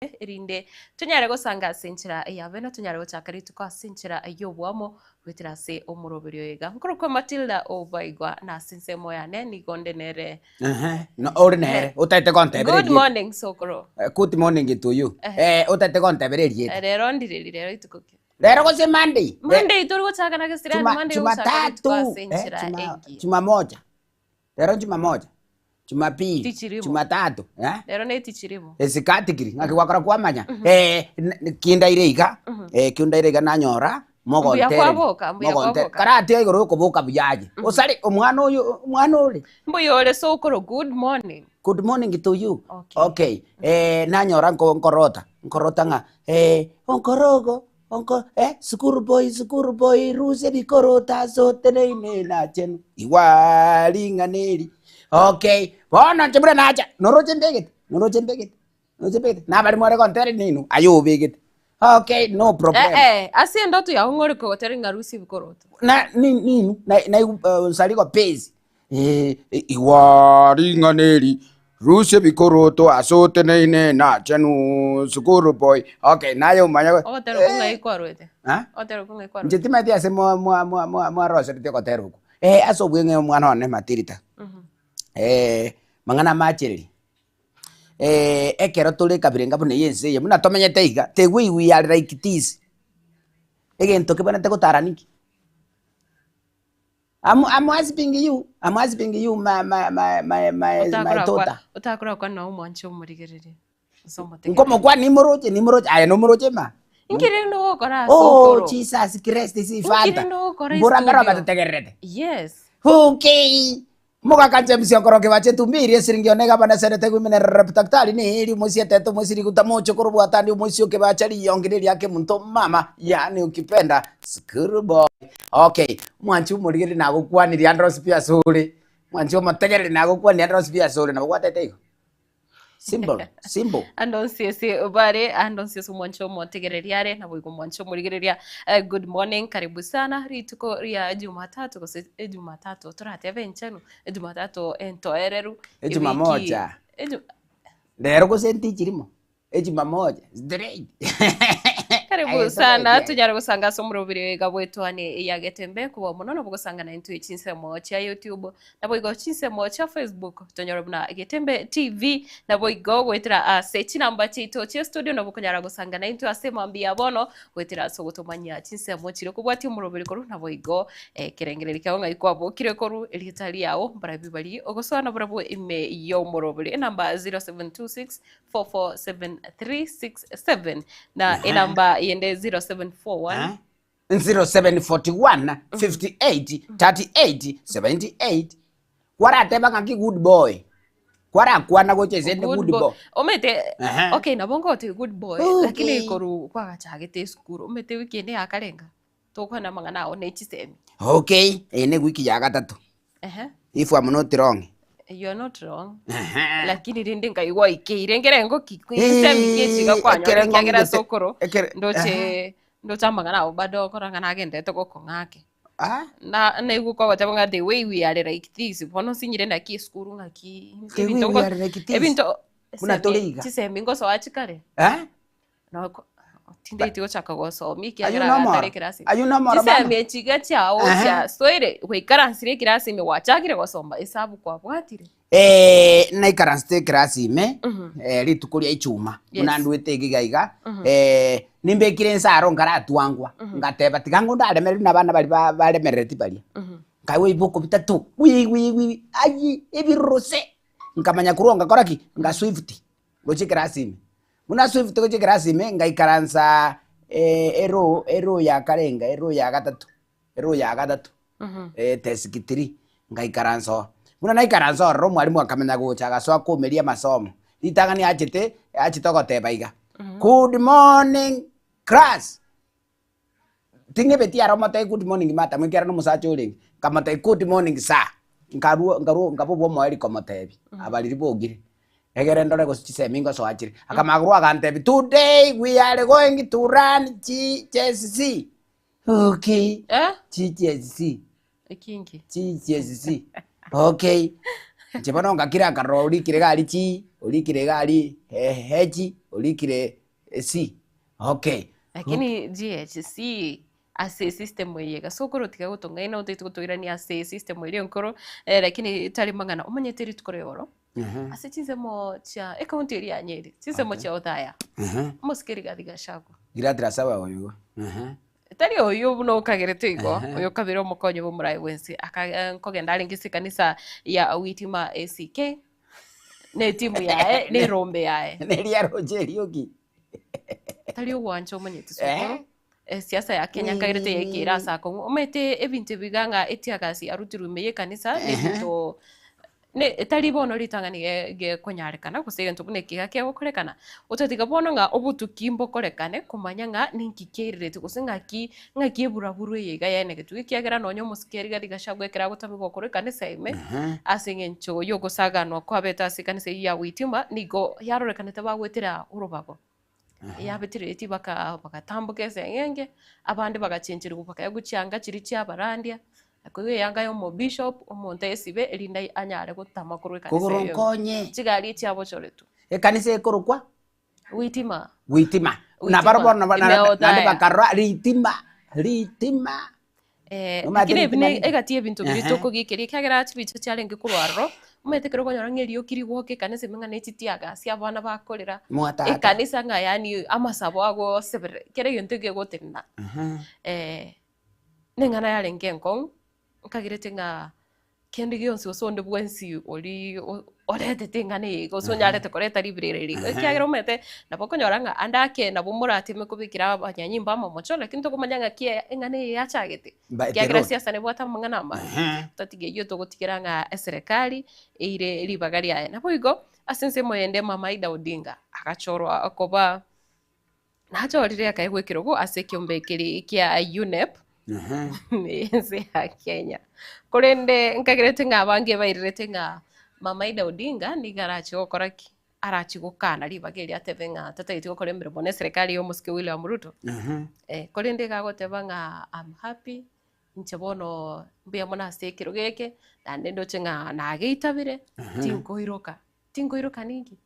Erinde tonyare gosanga ase enchera ya bene, tonyare gochaka rituko ase enchera y'oboamo goetera ase omoroberio oyo iga. Nkorokwa Matilda Obaigwa, na ase ensemo yane nigo onde nere. Ehe, no, ore nere, otaete gontebera Good erieta. morning sokoro. Eh, Good morning to you. Ehe. Eh, otaete gontebera erieta. Rero ndireri rero rituko ki? Rero gose Monday. Re- Monday tori gochaka na gesirani, Juma- Monday gochaka rituko Jumatatu. ase Eh, enchera Juma- engiya. Jumamoja. Rero Jumamoja. Jumapili. Tichirimo. Jumatatu. Eh? Rero ne tichirimo. Esikatikiri ng'aki gwakora kwamanya eh, n- n- kindaire iga eh, kindaire iga nanyora Mbuya mogontere kwaboka, mbuya mogontere kwaboka. karatia igoro yokoboka buya aye osare omwana oyo omwana ore Mbuya ore sokoro, good morning. good morning to you Okay. okay eh, nanyora nko- nkorota nkorota ng'a eh, onkorogo Onko eh, sukuru boy, sukuru boy, rusia ebikoroto ase oteneine nachenu. Igwa ring'ana eri. Okay, bono inche buna nacha, noroche mbegete, noroche mbegete, noroche mbegete. Nabare mware gontera ninu, aye obegete. Okay, no problem. Eh, eh, ase endoto yao ng'ore kogotera ng'a rusia ebikoroto. Na ni ninu, na na uh, nsarigo pesi. Ee, igwa ring'ana eri, rusia ebikoroto ase oteneine nachenu, sukuru boy. Okay, naye omanye go- Ogotera okwo ng'ai kwarwete? Ha? Ogotera okwo ng'ai Inche kwarwete? timanyeti ase mwa- mwa- mwa- mwa- mwaroseretie ogotera okwo. Eh, ase obweng'e omwana one Matilda. Eh, mang'ana amachereri. Eh, ekero tore ekabira enga buna eye ense eye, buna tomenyete iga, the way we are like this, egento kebwenerete gotara ninki? I'm, I'm asking you, I'm asking you my, my, my, my, my, my daughter. Otakorakwa na omwanche omorigereria. Ase omotegereri. Nkomokwana nimoroche, nimoroche, aye nomoroche ma. Inki rende ogokora ase Oh, okoro? Jesus Christ, si Inki Father. rende ogokora Mbora mbaro estudio? batutegererete. Yes. Okay. Mogaka James okoroke bache tumbiri esiringi one gabana senete women rep daktari neri omosietete omosiriguta moche korobwata ndi omosioke bacha riyongi neriake monto mama yani ukipenda school boy okay mwanchi omorigereria nagokwanirie ande onsi pi ase ore mwanchi omotegereri nagokwanirie ande onsi pi ase ore nabo gwatete igo simple simple. Ande onsi ase bare, ande onsi ase omwancho omotegereria are, naboigo omwancho omorigereria eh, good morning, karibu sana rituko ria Jumatatu gose Ejumatatu toratebe enchenu, Ejumatatu entoereru, ewiki Ejumamoja. eju Rero gose ntichirimo. Ejumamoja straight. Karibu Aye, sana tobaetie. tonyare gosanga ase omorobiri iga bwetwane ya Getembe kuba mono nabo gosanga naintwe chinsemo chia YouTube Naboigo chinsemo chia Facebook tonyore buna Getembe TV, naboigo goetera ase chinamba chiaito chia studio nabo okonyara gosanga naintwe ase mambia ya bono goetera ase ogotomanyia chinsemo chiria okobwatia omoroberi korwa naboigo ekerengererio kiao ng'ai kwabokire korwa erieta riao mbarabwo baria ogosoa nabarabwo ime y'omoroberi enamba 0726 447367 na enamba yende 0741 0741 58 38 78 kwarateba ng'aki good boy kwarakwana gocha ase ende good boy omete Ehe. okay nabo ngote good boy Okay. lakini koru kwagachagete esukuru omete wiki ende yakarenga tokwana amang'ana ao ne chisemi okay eye ne wiki ya gatato Ehe. if I'm not wrong You are not wrong. Ehe. Lakini rende nkaigwa oikeire nkerengo ki chisemi ki echi iga kwanyora ekerengo ekiagera ngete- ase okoro ekere- ndoche ndoche amang'ana ao bado okora ng'a nagendete gokong'a ake. Ah? Na naigwa kogoteba ng'a the way we are like this bono nsinyire naki esukuru ng'aki The way ebinto we ngo- are like this. ebinto Buna esemi- tore iga. chisemi ngosoa chikare Eh? Noko tindaeti gochaka gosomia Ayio ekiagera nomoro. agatare ekerasi. Ayio nomoro Chisemi mama. echi iga chiao Ehe. chiasoire gwaikaransire ekerasi ime gwachakire gosoma esabu kwabwatire. Eh, naikaransete ekerasi ime eh, rituko ria ichuma buna Yes. ndwete iga iga iga eh, nimbekire inse aro nkaratwangwa ngateba tiga ngo ndaremereri na abana baria ba- baremerereti baria nkaigwa ebiboko bitato wi wi wi ayi ebirose nkamanya korwa ngakora ki nga swift gochia ekerasi ime Buna Swift gochia ekerasi ime, ngaikaransa erow erow ya karenga erow ya gatato erow ya gatato desk three, ngaikaransa oo. Buna naikaransa ororo omwalimu akamanya gocha agasoa komeria amasomo, ritang'ani achete, achete ogoteba iga, good morning class. Ting'ebeti aro motebie good morning madam ekiagera na omosacha orenge, nkamotebia good morning sir, nkarwa nkarwa nkaba obwomoerio komotebia abariri bogire, egere ndore gose chisemi ngosoa chire. Akamanya korwa agantebia today we are going to learn GHC, okay Eh? GHC, Ekinki? GHC, okay. Inche bono ngakira nkarora orikire iga aria G. Orikire iga aria H, orikire C. Okay. Lakini GHC ase esystem eye iga sokoro tiga gotong'aina otagete gotoirania ase esystem eria enkoro eh, lakini tari mang'ana omanyete rituko ria igoro ase chinsemo chia ecounty eria ya Nyeri chinsemo chia Othaya omosike Rigathi Gachagua Girathi Rasaba oyo igo. Tari oyio buna okagerete igo, oyo okabere omokonyi bw'omoraai bw'ense, aka nkogenda arenge ase ekanisa ya Witima ACK, na etimu yaye, na erombe yaye. Neria aroche erioki. Tari ogwancha omanyete sokoro, esiasa ya Kenya nkagerete yaikeire ase akong'u, omanyete ebinto ebi iga ng'a etiagasi yarutirwe ime y'ekanisa, na ebinto Ne tari bono ritang'ani ge- gekonyarekana, gose egento buna eke iga kegokorekana, otatiga bono ng'a obotuki mbokorekane komanya ng'a ninki kiairereti gose ng'aki ng'aki eburaburu eye iga yaenegetwe, ekiagera nonye omosike Rigathi Gachagua ekero agotamigwa korwa ekanisa ime, ase eng'encho y'ogosaganwa kwabete ase ekanisa eyio ya Witima, nigo yarorekanete bagoetera orobago. Yabeterereti baka bagatamboka eseng'enge, abande bagachencherigwa bakaegwa chianga chiria chi'abarandia, nakoigwa eyanga ya omobishop, omonto aesibe erinde anyare gotama korwa ekanisa Kogoro eyio ime. nkonye. Chigari echiabochoretwe. Ekanisa ekorokwa Witima. Witima. Witima. Na barobwo nabo- Ime na- naende Othaya. bakarora ritima, ritima. Eh, Omanyete lakini ebi ritima ne rinde? egati y'ebinto biria Ehe. tokogiikeria ekiagera chibicha chiarenge korwa aroro, omanyete ekero okonyora ng'a erioki rigoka ekanisa ime ng'a ne chitiagasi abana bakorera, Mwatata. ekanisa ng'a yaani amasabo agoseberera, kera egento kegotenena. Ehe. Neng'ana yarenge enkong'u, nkagerete ng'a kende gionsi gose onde bwensi oria oretete eng'ana eye iga gose onyarete koreta ribirira eri iga, ekiagera omanyete nabo okonyora ng'a ande ake nabo morateme kobekera abanyanyimbo amamocho lakini tokomanya ng'aki eng'ana eye yachagete, By the ekiagera road. siasa nebwate amang'ana amange. Totiga eyio togotigera ng'a eserekari eire ribaga riaye. Naboigo, ase ensemo eyende mama Ida Odinga agachorwa koba Nachorire akaegwa ekerogo ase ekiombe keria kia UNEP ense ya Kenya. Korende nkagerete ng'a abange bairerete ng'a Mama Ida Odinga nigo arache gokora ki? Arache gokana ribaga erio atebe ng'a tatageti gokora emeremo na eserekari ya omosike William Ruto. Korende iga agoteba ng'a am happy, inche bono mbuya mono ase ekerogo eke, naende ndoche ng'a nageitabire, tinkoiroka. Tinkoiroka ninki?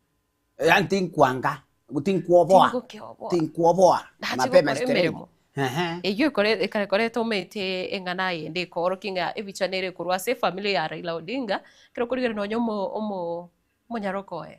Yaani tinkwanga, tinkwoboa, Tingokioboa. tinkwoboa, Nache mapema gokora straight. emeremo. Ehe. Eyio ekore ekare koreta omanyete eng'ana eyende ekoorokia ng'a ebicha nere ekorwa ase efamiri ya Raila Odinga, ekero okorigereria nonye omo omo omonyaroka oye,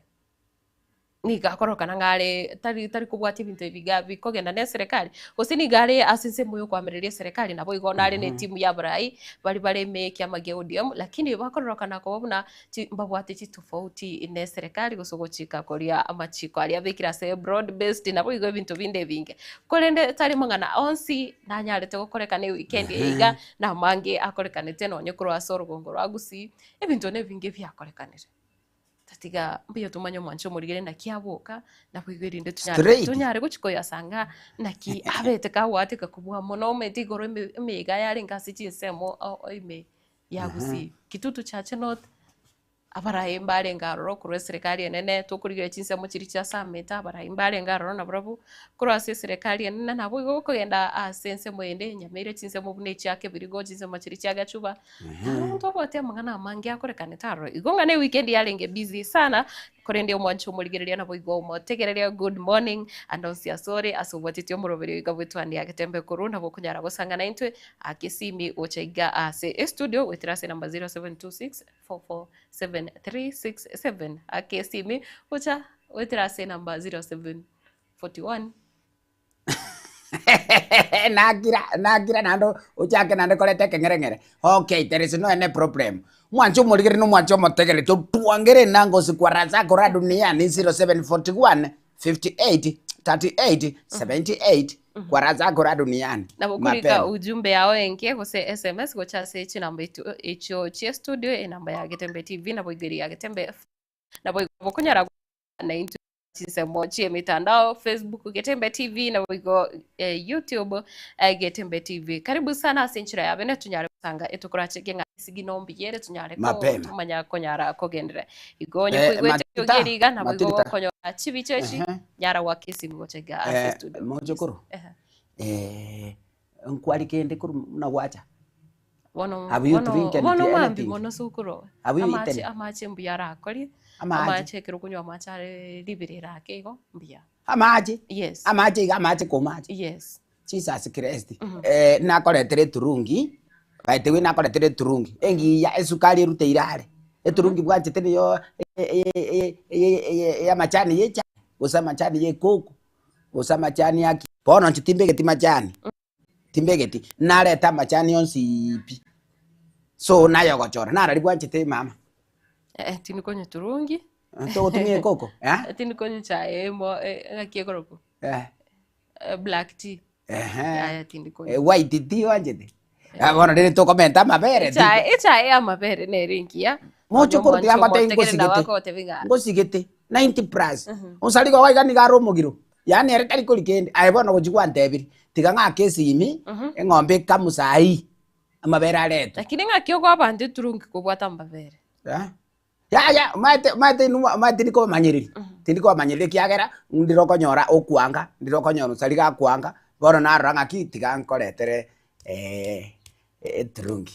nigo akorokana ng'a are tari tari kobwatia ebinto ebi iga bikogenda na eserekari, gose nigo are ase ensemo ya okoamereria eserekari nabo igo nare na etimu ya abarai, baria bare ime ekiama gia ODM, lakini bakororokana koba buna chi mbabwate chitofauti ne eserekari gose ogochika koria amachiko aria abekire ase broad based naboigo ebinto binde ebinge. Korende tari mang'ana onsi nanyarete gokorekana eweekend eye iga, na amange akorekanete nonye korwa ase orogongo rwa Gusii, ebinto na ebinge biakorekanire. Tatiga mbuya tomanye omwancho omorigere naki aboka, naboigo erinde tonyare Straight. tonyare gochia koyasanga naki abete kagwateka kobua mono omanyete igoro eme emeyega yarenge ase chinsemo o o ime. ya Gusii. Kitutu Chache North, abarai mbarenge aroro korwa eserekari enene, tokorigereria chinsemo chiria chia Sameta, abarai mbarenge aroro nabarabwo, korwa ase eserekari enene naboigo okogenda ase ensemo ende, Nyamira chinsemo buna echia Kebirigo, chinsemo chiria chia Gachuba, naro omonto obwate amang'ana amange akorekanete aroro. Igo ng'a na eweekend yarenge busy sana, korende omwanche omorigereria naboigo omotegereria good morning, ande onsi asore ase obwateti omoroberio oiga bw'etwani ya Getembe korwa nabo okonyara gosangana intwe Ake esimi gocha iga ase estudio goetera ase enamba 0726447367 ake esimi gocha goetera ase enamba 0741. Nakira nakira naende ochake naende koreta ekeng'ereng'ere okay there is no any problem mwanche omorigereria na omwanche omotegereri totwangere enanga osiku arasa akora dunia ni 0741 58 38 78 kwaraza akora duniani Nabo korika mapema. ujumbe yao enke gose SMS gocha ase chinamba etu echio chie studio enamba ya Getembe TV nabo igeri ya Getembe FM nabo igo bokonyara na intwe chinsemo chie mitandao Facebook Getembe TV nabo igo eh, YouTube eh, Getembe TV. Karibu sana ase enchera ya bene tunyare gosanga etokoracheke ng'a esigi nombuya ere tunyare ko Mapema. tumanya konyara kogenderera. Igo onye Eh, koigwete Matita, eriogi eri iga nabo igo Matilda. gokonyora chibicha echi Ehe. nyara goaka esimu gocha iga ase Eh, studio. mochokoro Ehe. eh, nkwari kende korwa buna gwacha Bono Have you bono drinken bono mambi anything? mono sokoro. Have you Amache eaten? amache mbuya arakorie. Amache. Amache ekero okonywa amache are riberera ake igo, mbuya. Amache? Yes. Amache iga amache komache? Yes. Jesus Christ, eh, nakoretera eturungi, by the way nakoretera eturungi, engiya esukari eruteire are, eturungi bwanchete niyo ey'amachani ye echae, gose amachani ya ekoko, gose amachani aki. Bono inche timbegeti machani, timbegeti, nareta amachani onsi pi, so naye ogochora, narari bwanchete mama. Eh, tindi konywa turungi. Togotumia ekoko, eh? Tindi konywa echae emo, ng'aki ekorokwa? Eh. Black tea. Ehe. Yaya tindi konywa. Eh, white tea oanchete? Ah, bono rende tokomenta amabere. Echae, echae ya amabere nere engiya. Moche Onye korwa tiga omwanchi ngotebi omotegere nabo ngosigete. akogotebi ng'a Ngosigete 90 plus. Onsari igo iga nigo are omogiro. Yaani ere tari kori kende. Aye bono gochi gwantebiri, tiga ng'ake esimi, eng'ombe ekamu saii, amabere aretwe. Lakini ng'aki okoa abanto eturungi kobwata amabere? Eh? Yaya, omanyete omanyete inwe omanyete tindi kobamanyereria, tindi kobamanyereria ekiagera, ndire okonyora okwanga, ndire okonyora onsari gakwanga, bono narora ng'aki tiga nkoretere eturungi.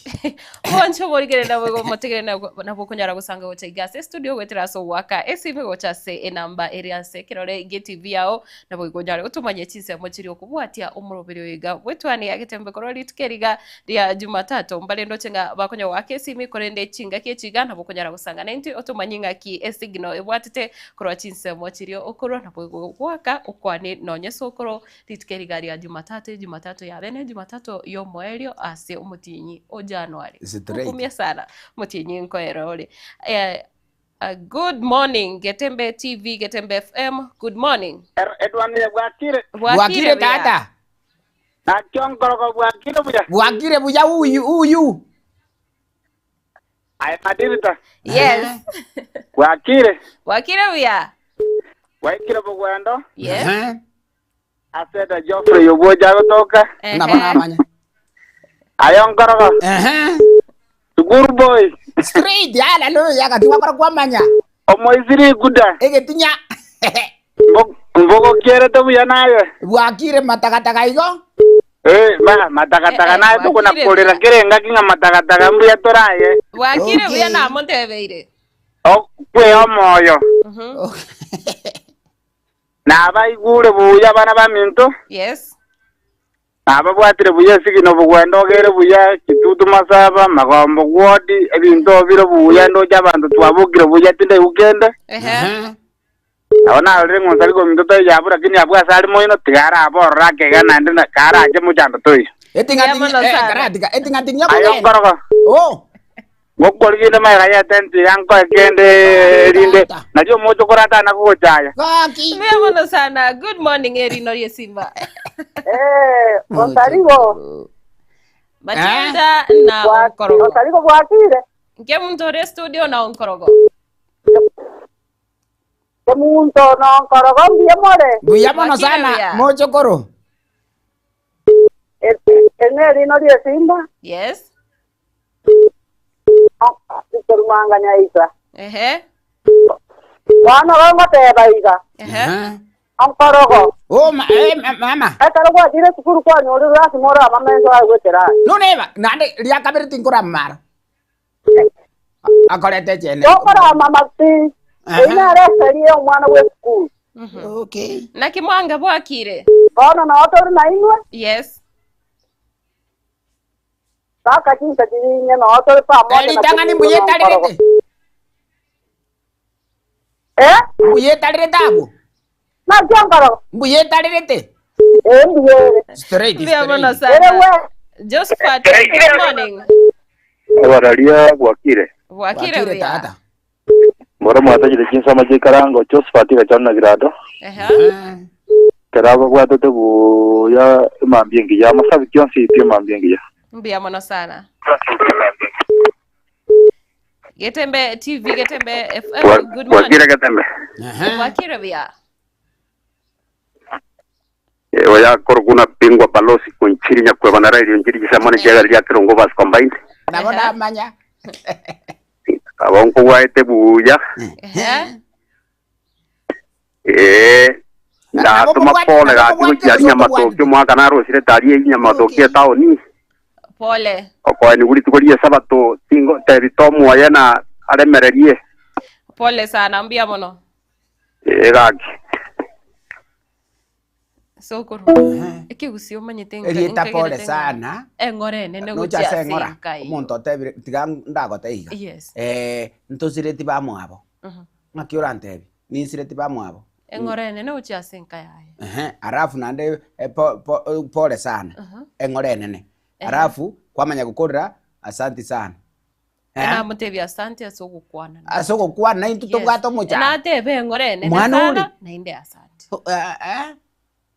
Mwanche omorikere nabo igo omotegere nabo nabo okonyara gosanga gocha iga ase estudio goetera ase ogoaka esimi gocha ase enamba ere ase ekerore gie TV yao nabo igo onyare gotomanyia chinsemo chiria okobwatia omoroberi oyo iga bwetwani agetembe korwa rituko eri iga ria Jumatatu, mbare ndoche ng'a bakonya goaka esimi, korende chingaki echi iga nabo okonyara gosanga naintwe otomanye ng'aki esignal ebwatete korwa chinsemo chiria okorwa nabo goaka okwane nonye sokoro rituko eri iga ria Jumatatu, ejumatatu ya bene, ejumatatu y'omoerio ase omotienyi o January. Straight. Okumia sana omotienyi nkoera ore. Eh, uh, good morning Getembe TV, Getembe FM, good morning. Edwani bwakire. Bwakire buya. tata. Naki onkorogo bwakire buya. Bwakire buya uyu uyu. Aye Madirita. Yes. Bwakire. Bwakire buya. Bwaikire bogwendo. Yes. Ehe. Ase Geoffrey obwocha agotoka. Nabo namanya. Aye onkorogo. Ehe. Sukuru boy. Straight hallelujah gaki gwakora kwamanya. Omoisiri guda. Egetinya. Mbogokierete buya naye. Bwakire matagataka igo. Eh, ma matagataka Eh, eh, naye tokona bwakire korera buya. kere engaki ng'a matagataka mbuya toraye. Bwakire buya Okay. namontebeire. Okwe omoyo. Mhm. Nabaigure buya abana baminto. Yes. Nababwatire buya esigino bogwenda ogere buya, Kitutu Masaba, Magombo Ward, ebinto bire buya ndoche abanto twabokire buya tindaigwa kende. Ehe. Nabo narorire ng'a onsari kominto taiyo abwo lakini abwo ase are moino tiga arabe ororo akeiga naende na karache mochando toiyo. Eting'ating'ia Mbuya mono eh, sana. karatiga eting'ating'ia Aye kogenda. onkorogo, Oh. ngokorigia inde magega y'etenti iga nkoe kende erinde nario omoche okoratana gogochaya. Gaki. Mbuya mono sana. Good morning erino rie Simba. Eh, Osarigo, Matilda na Onkorogo. Osarigo bwakire. Nke muntu ore studio na Onkorogo. Omonto nonkorogo mbuya more. Buya mono Bwakire sana buya. mochokoro. Ene erino rie Simba. Yes. Rikorumangania isa. Ehe. Bono gongoteba iga, Ehe. onkorogo. Oh, ma, eh, ma- mama. Ekero gwachire esukuru kwanyorire lasima ore amamenso aye goetera. Noneba naende ria kabere tinkoramara. Akorete echene. Tokorama mati, Aha. eyio nere eseria ya omwana bwa esukuru. Okay. Naki mwanga bwakire. Bono noo tori nainwe, Yes. mpaka chinsa chirinye noo tori pamoja na Eritang'ani Kristo mbuya nonkorogo. etarerete. Eh? Mbuya etarerete abwo. Naki onkorogo? Mbuya etarerete. Eh, mbuya ere. Straight, Mbuya mono straight. Ere sana. we. Josephat, good morning. Abararia bwakire. Bwakire Bwakire buya. tata. Mboro mwatachire chinsama chiikarango Josephat gachana na Girado. Ehe. Kera babwatete buya emambia engiya amasabiki onsi pi emambia engiya. Mbuya mono sana. Getembe TV, Getembe FM, good morning. Bwakire getembe. Aha. Bwakire buya. Oya korokuna pingwa balosi kunchiri nyakweba na radio nchiri chisamani chiaga ria kirongo bas combined. Nabo namanya. Abo nkogwaete buya. Ehe. Eh Nabo ndatuma mobwate- pole nabo gati mobwate gochiaria gose nyamatoki obwate. omwaka narosire tari enyamatoki Okay. etaoni. Pole. Okoe niguri tuko rie sabato tingo tebi tomuoye na aremererie. Pole sana mbuya mono. Ee gaki. Sokoro. Ekegusii omanyete nka- Erieta pole nkagerete ng'a sana. Eng'ora enene Nocha gochia ase ase eng'ora, enka eyio. omonto otebire tiga ndagotebie iga. Yes. Ntosireti bamwabo. Ng'aki orantebie? Ninsireti bamwabo. Eng'ora enene gochia ase enka yaye. Ehe, alafu naende po- po- pole sana, eng'ora enene. Alafu kwamanya gokorera asanti sana. Eh? Namotebia asante ase ogokwana. Ase ogokwana naintwe Yes. tobwate omochando. Natebe eng'ora enene Mwana sana ore. naende asante. Eh, eh,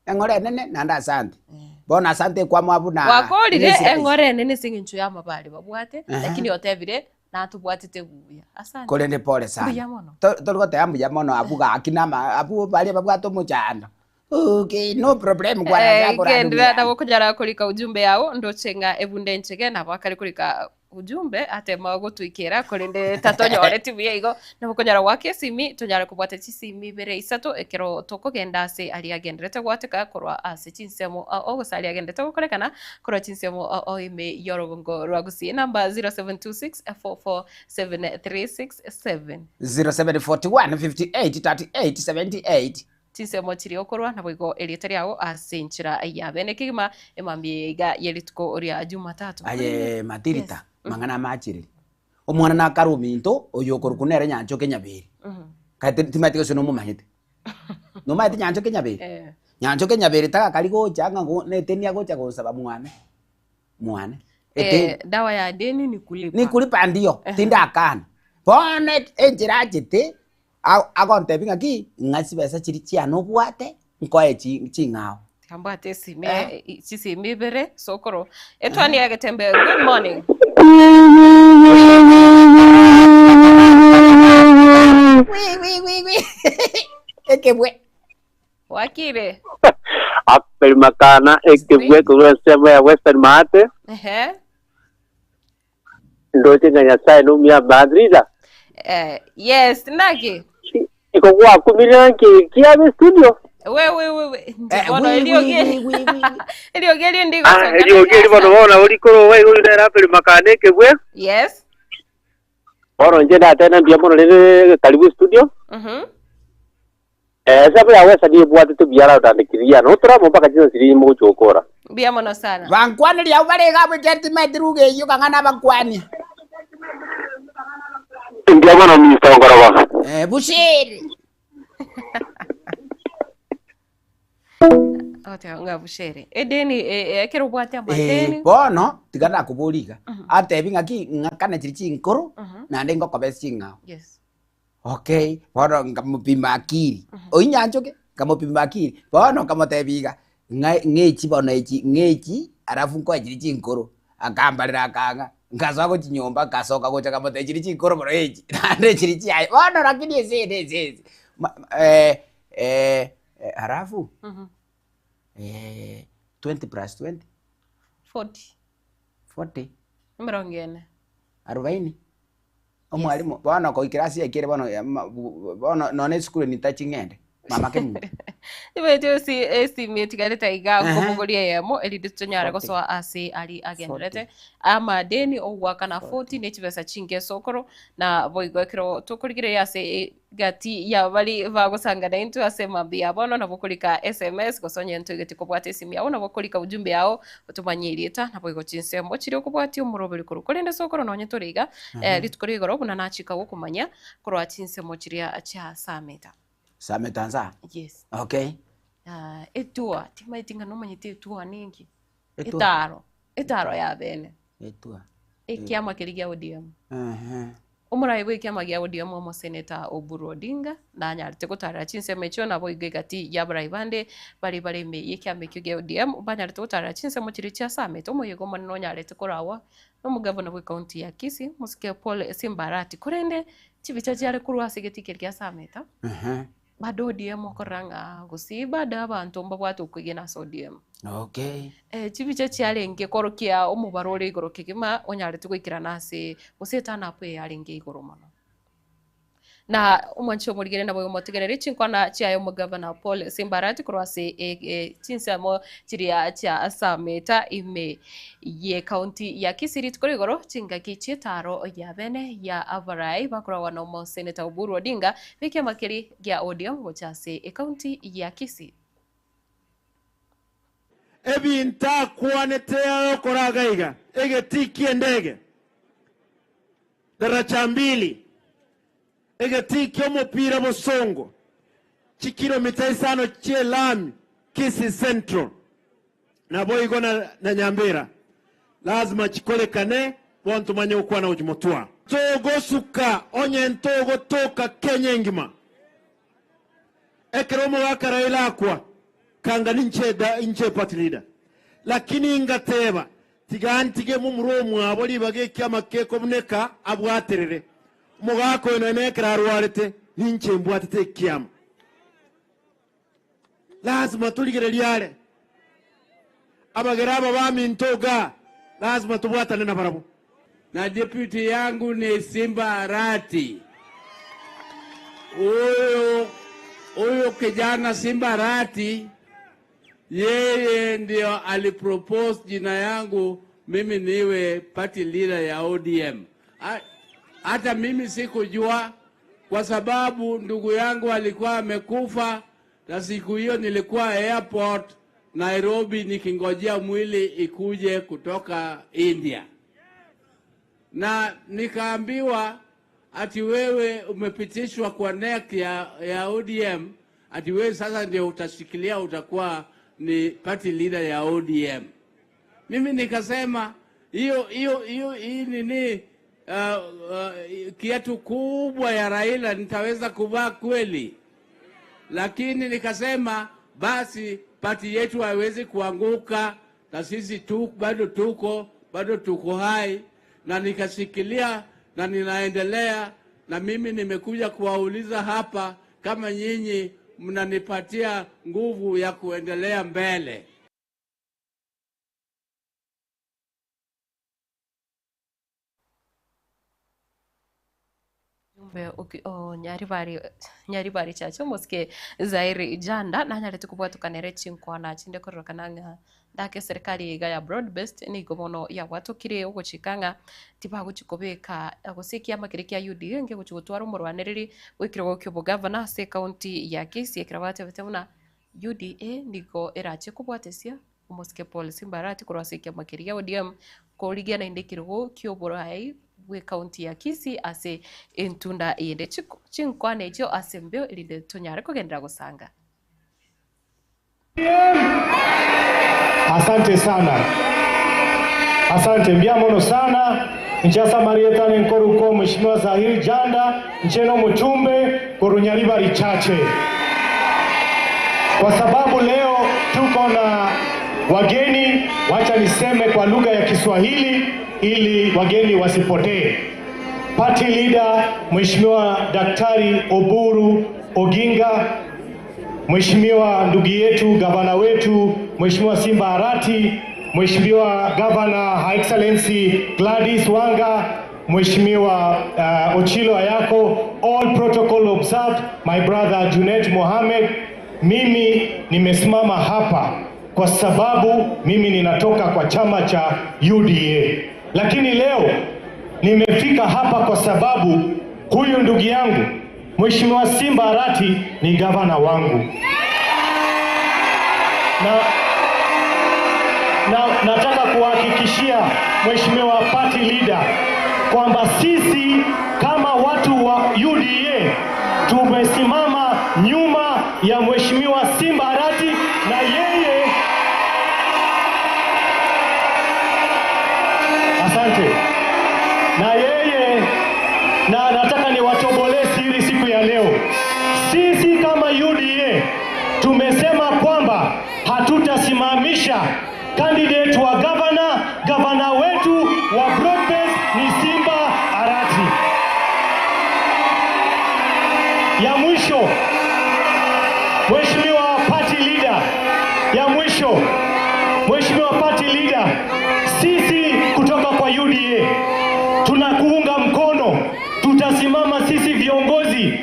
eng'ora enene naende asante. Bono asante ekwamwa buna Gwakorire nesi rahisi. eng'ora enene ase eng'encho y'amabare babwate, Aha. lakini otebire natobwatete buya. Asante. Korende pole sana. Mbuya mono. To- Tori goteba mbuya mono abwo gaki nama abwo baria babwate omochando. Okay, no problem kwana Eh, ase akorara kendra buya. nabo konyara korika ujumbe yao ndoche ng'a ebunde enchege nabo akare korika ujumbe atema gotuikera korende tatonyoreti buya igo nabo konyara goaka esimi tonyare kobwata chisimi ibere isato ekero tokogenda ase aria agenderete goateka korwa ase chinsemo ao gose aria agenderete gokorekana korwa chinsemo ao ime y'orogongo rwa Gusii enamba 0726 447 367. 0741 58 38 78. Chinsemo chiria okorwa, naboigo erieta riao ase enchera ya bene kegima, emambia eye iga ye rituko ria Jumatatu. Aye Matirita, mang'ana amachereri. Omwana nakare ominto, oyo okorokwa nere Nyanchoka Enyaberi. Kae timanyeti gose nomomanyete. Nomanyete Nyanchoka Enyaberi? Eh. Nyanchoka Enyaberi tagakari gocha ng'a go neteni agocha gosaba mwane, mwane. Eteni. Eh, dawa ya deni ni kulipa. Ni kulipa ndio, tindakana. Bono enchera achete, Agontebia ng'aki, ng'a chibesa chiria chiane obwate, nkoe ching'ao. Tiga mbwate esime, chisimi ibere, sokoro. Etwani ya Getembe, good morning. Wi, wi, wi, wi. Ekebwe. Wakire. Apel makana ekebwe korwa ensemo ya Western Maate. Ehe. Ndoche ng'a Nyasae nomuya Madrida. Eh, yes, naki? Iko gwakumire nki kiabe studio. We we we we. Nje Eh, bono wi, eriogi wi, eri. wi, wi, wi. Eriogi eri ndigo Ah, eriogi eri bono bono nabo rikoro iga igo rire Raphael Makana ekebwe. Yes. Bono inche natena mbuya mono rende karibu studio. Mhm. Eh, esabu ya Western nigo ebwatete buya loud and clear. Notoramo mpaka chinsa chiria mogochia gokora. Mbuya mono sana. Bankwaneria abwo bare iga abwo ekiagera timaeti ruga eyio kang'a nabankwania. Mbuya mono Mister Ongorogo. Eh, bushiri. Ogoteba ng'a bushere. Edeni eh, eh, ekero obwate Eh, amadeni. bono tiga nakoboria iga atebi ng'aki ng'akane chiria chinkoro naende ngokobe ching'ao Yes. Okay, bono nkamopima akili, oyio nyanchoke, nkamopima akili, bono nkamotebia iga, ng'a ng'echi bono echi ng'echi alafu nkoe chiria chinkoro, akambarera akang'a, nkasoa gochia nyomba nkasoka gocha nkamotebia chiria chinkoro bono echi, naende chiria chiaye, bono lakini ase ere ase ase ma alafu 20 plus 20. 40. 40. Emerongo ene. Arobaini. Omwalimu bono koikera ase yaikire bono bono nonye esukuru nitachi ng'ende mama kemunto. Nibaete esi esimi etigarete iga Ehe. nkobogoria eyemo erinde tonyare 40. gosoa ase ari agenderete amadeni ogoakana 40 ne chibesa chinke esokoro na boigo ekero tokorigereria ase egati ya baria bagosangana intwe ase mambia ya bono nabo okorika sms gose onye ntoigeti kobwata esimi yao nabo okorika ujumbe yao Otomanye erieta, naboigo chinsemo chiria okobwatia omoroberi korwa. Korende sokoro nonye tore iga, eh, rituko ria igoro buna nachika gokomanya korwa chinsemo chiria chia Sameta. Sameta nsa? Yes. Okay. Ah, etua, timaeti ng'a nomanyete etua ninki? Etua? Etaro, etaro ya bene. Etua. Ekiama keria gia ODM. Ehe. Omorai bw'ekiama gia ODM omoseneta Oburu Odinga nanyarete gotarera chinsemo echio naboigo egati y'abarai bande baria bare ime y'ekiama ekio gia ODM banyarete gotarera chinsemo chiria chiasamete omoyega omonene onyarete koragwa nomogavana bw'ecounty ya Kisii Mosike Paul Simbarati korende chibicha chiare korwa ase egetii keria giasamete Bado ODM okorora ng'a gose bado abanto mbabwate okwegena ase ODM. Okay. Eh, chibicha chiarenge korokia omobaro ore igoro kegima onyarete goikerana ase gose eturn up eye yarenge igoro mono. Na omwanchi omorigere nabo omotegerere chinkwana chiaye omogavana Paul Simbarati korwa ase chinsemo chiria chia Sameta ime ye county ya Kisii rituko rigoro chingaki chi'etaro ya bene ya abarai bakoragwa na omoseneta Oburu Odinga b'ekiama keria gia ODM gocha ase ecounty ya Kisii. Ebinto akwanete agokora iga iga, egetii ki'endege, daraja mbili, egetii ki'omopira bosongo, chikilomita isano chi'elami Kisii Central, naboigo na na Nyambera, lazima chikorekane bono tomanye gokwana gochia motwe. Togosuka onye ntogotoka Kenya engima. Ekero omogaka Raila akwa, kanga ninche da inche party leader. Lakini ngateba tiga ntige momura omwabo ribaga ekiama kekobuneka abwaterere. Omogaka oyo nonya ekero arwarete ninche mbwatete ekiama. Lazima torigererie are. Abagere aba baminto igaa lazima tobwatane nabarabwo. Na deputy yangu ni Simba Arati. Huyu huyu kijana Simba Arati, yeye ndio alipropose jina yangu mimi niwe party leader ya ODM. Hata mimi sikujua kwa sababu ndugu yangu alikuwa amekufa, na siku hiyo nilikuwa airport Nairobi nikingojea mwili ikuje kutoka India, na nikaambiwa ati wewe umepitishwa kwa NEC ya ODM, ati wewe sasa ndio utashikilia, utakuwa ni party leader ya ODM. Mimi nikasema hiyo hiyo hiyo hii nini kiatu kubwa ya Raila nitaweza kuvaa kweli? Lakini nikasema basi pati yetu haiwezi kuanguka, na sisi tu bado tuko hai, na nikashikilia na ninaendelea. Na mimi nimekuja kuwauliza hapa kama nyinyi mnanipatia nguvu ya kuendelea mbele. Jumbe o Nyaribari Nyaribari Church omosike Zairi Janda nanyarete kobwatokana ere chinkwana chinde kororokana ng'a ndake serikali iga ya broad based nigo bono yabwatokire ogochika ng'a tibagochi kobeka gose ekiama keria kia UDA ngegochi gotwara omorwanereri bwa ekerogo kia obogavana ase ecounty ya Kisii ekero batebete buna UDA nigo erache kobwatesia omosike Paul Simba Arati korwa ase ekiama keria gia ODM korigia naende ekerogo kia oborai bwa ecounty ya Kisii ase entunda eyende chinkwana echio ase embeo erinde tonyare kogenderera gosanga. Asante sana. Asante mbiamono sana nchasa Marieta nenkoruko Mheshimiwa Zahiri Janda ncheno muchumbe korunyariba richache, kwa sababu leo tuko na wageni. Wacha niseme kwa lugha ya Kiswahili ili wageni wasipotee. Party leader Mheshimiwa Daktari Oburu Oginga, Mheshimiwa ndugu yetu gavana wetu Mheshimiwa Simba Arati, Mheshimiwa Gavana Her Excellency Gladys Wanga, Mheshimiwa Ochilo Ayako, all protocol observed, my brother Junet Mohamed. Mimi nimesimama hapa kwa sababu mimi ninatoka kwa chama cha UDA, lakini leo nimefika hapa kwa sababu huyu ndugu yangu Mheshimiwa Simba Arati ni gavana wangu na nataka kuhakikishia Mheshimiwa Party Leader kwamba sisi kama watu wa UDA tumesimama nyuma ya Mheshimiwa Simba Arati na yeye asante, na yeye na nataka niwatobolee siri siku ya leo. Sisi kama UDA tumesema kwamba hatutasimamisha candidate wa gavana. Gavana wetu wa broad-based ni Simba Arati. Ya mwisho, Mheshimiwa Party Leader, ya mwisho, Mheshimiwa Party Leader, sisi kutoka kwa UDA tunakuunga mkono, tutasimama sisi viongozi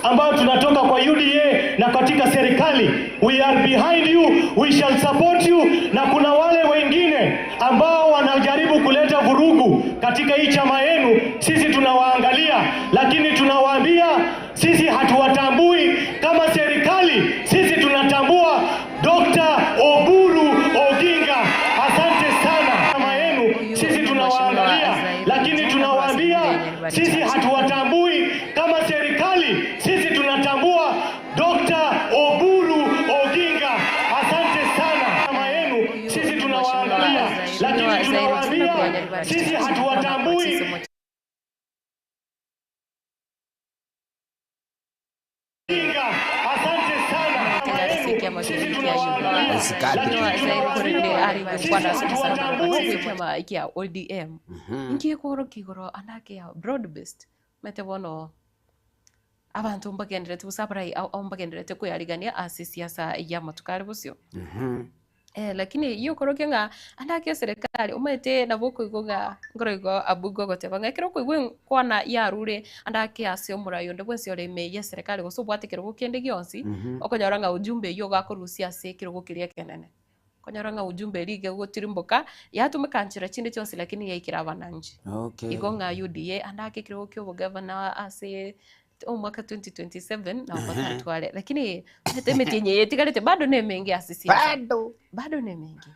ambao tunatoka kwa UDA na katika serikali, we are behind you, we shall support you. Na kuna wale wengine ambao wanajaribu kuleta vurugu katika hii chama yenu, sisi tunawaangalia, lakini tunawaambia sisi hatuwatambui kama serikali, sisi tunatambua Dr. Oburu Oginga. Asante sana chama yenu, sisi tunawaangalia, lakini tunawaambia sisi hatuwatambui kama serikali, sisi tunatambua Dr. Oburu Oginga. Asante sana chama yenu, sisi tunawaangalia, lakini tunawaambia sisi hatuwatambui. Oginga. Asante sana chama yenu, sisi tunawaangalia, lakini tunawaambia chama kia ODM inki ekworokia igoro ande ya broad based omanyete bono abanto mbagenderete gose abarai ao mbagenderete koyarigania ase esiasa ya amatuko are bosio. Eh, lakini eyio okorokia ng'a ande ake eserekari omanyete nabo okoigwa ng'a nkoro igo Abuga ogoteba ng'a ekero okoigwa enkwana yarure ande ake ase omorai onde bwensi ore ime ya eserekari gose obwate ekerogo kende gionsi, okonyora ng'a ujumbe eyio iga akorusia ase ekerogo keria ekenene. Okonyora ng'a ujumbe eria iga egotirimboka, yatumeka nchera chinde chionsi lakini yaikera abananchi. Okay. Igo ng'a UDA ande ake ekerogo kia obogavana ase omwaka 2027 nabo batatware lakini omanyete emetienyi eye etigarete bado nemenge ase siasa Bado. bado nemenge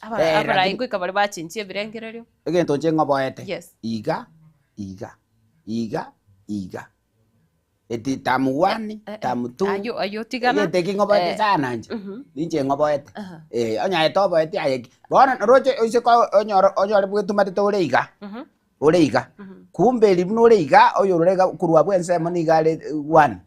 Aba- Eh, abarai lakini- goika baria bachenchia ebirengererio Egento inche ng'oboete. Yes. Iga, iga, iga, iga. Eti term one, Eh, eh, term two. ayio ayio tigana Egento eki ng'oboete eh, sana inche. mhm. Ninche ng'oboete. Aha. Eh, onye aye toboeti aye ki. Bono noroche oise ko onyore onyore bwetumatete ore iga. Mhm. ore iga, kumbe eri buna ore iga, oyorore iga korwa abwo ensemo nigo are one,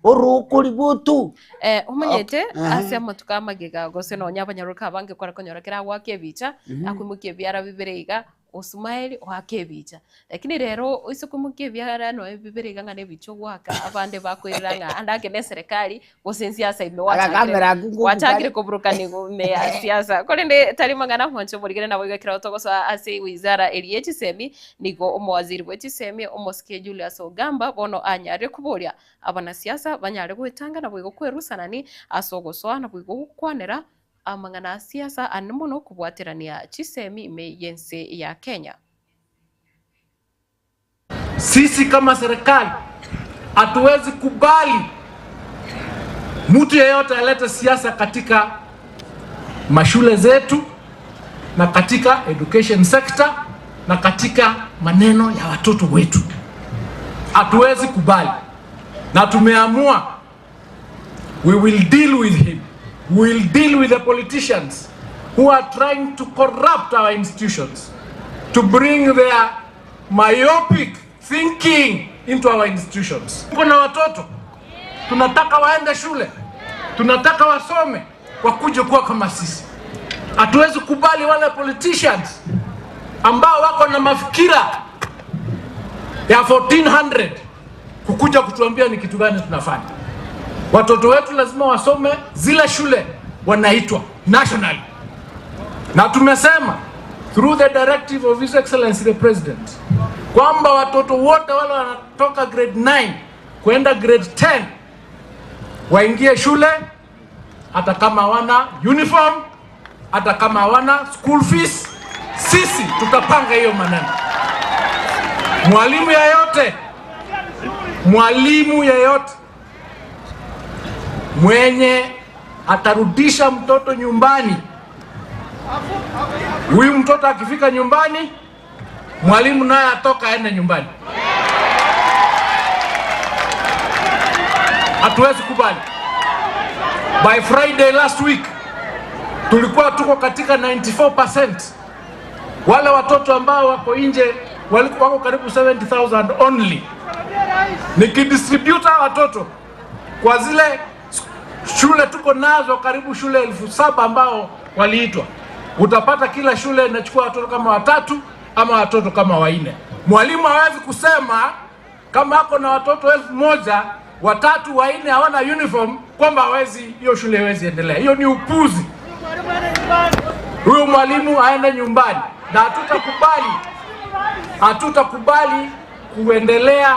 orokori botu. Eh, omanyete Ok, aha. ase amatuko amagega gose nonya abanyaroka abange kware konyora kera agoaka ebicha, akoimokia ebiara bibere iga, osmile oake ebicha. Lakini rero oise koimokia ebiara nonya bibere iga ng'a na ebicha ogoaka, abande bakoirera ng'a ande ake na eserekari gose ensiasa ime gwachakire Agakamera akwo ngoku gwachakire kare. koburukaniwa ime ya siasa. Korende tari mang'ana mwanche omorigere naboigo ekero togosoa ase wizara eria ye chisemi, nigo omowaziri bwe chisemi omosike Julius Ogamba bono anyarire koboria abanasiasa banyare goetanga naboigo kwerusanani ase ogosoa naboigo gokwanera amang'ana a siasa ande mono kobwaterania chisemi ime y'ense ya Kenya. Sisi kama serikali hatuwezi kubali mtu yeyote alete siasa katika mashule zetu na katika education sector na katika maneno ya watoto wetu. Hatuwezi kubali, na tumeamua we will deal with him. We will deal with the politicians who are trying to corrupt our institutions, to bring their myopic thinking into our institutions. Tuko na watoto tunataka waende shule, tunataka wasome, wakuje kuwa kama sisi. Hatuwezi kubali wale politicians ambao wako na mafikira ya 1400 kukuja kutuambia ni kitu gani tunafanya. Watoto wetu lazima wasome zile shule wanaitwa nationally, na tumesema through the directive of His Excellency the President kwamba watoto wote wale wanatoka grade 9 kwenda grade 10 waingie shule hata kama hawana uniform, hata kama hawana school fees. Sisi tutapanga hiyo maneno. Mwalimu yeyote, mwalimu yeyote mwenye atarudisha mtoto nyumbani, huyu mtoto akifika nyumbani, mwalimu naye atoka aende nyumbani. Hatuwezi kubali. By Friday last week tulikuwa tuko katika 94%. Wale watoto ambao wako nje walikuwa wako karibu 70,000 only. Nikidistribute hawa watoto kwa zile shule tuko nazo karibu shule 7,000 ambao waliitwa, utapata kila shule inachukua watoto kama watatu ama watoto kama wanne. Mwalimu hawezi kusema kama ako na watoto 1,000, watatu, wanne hawana uniform kwamba hawezi, hiyo shule haiwezi endelea. Hiyo ni upuzi. Huyo mwalimu aende nyumbani, na hatutakubali kuendelea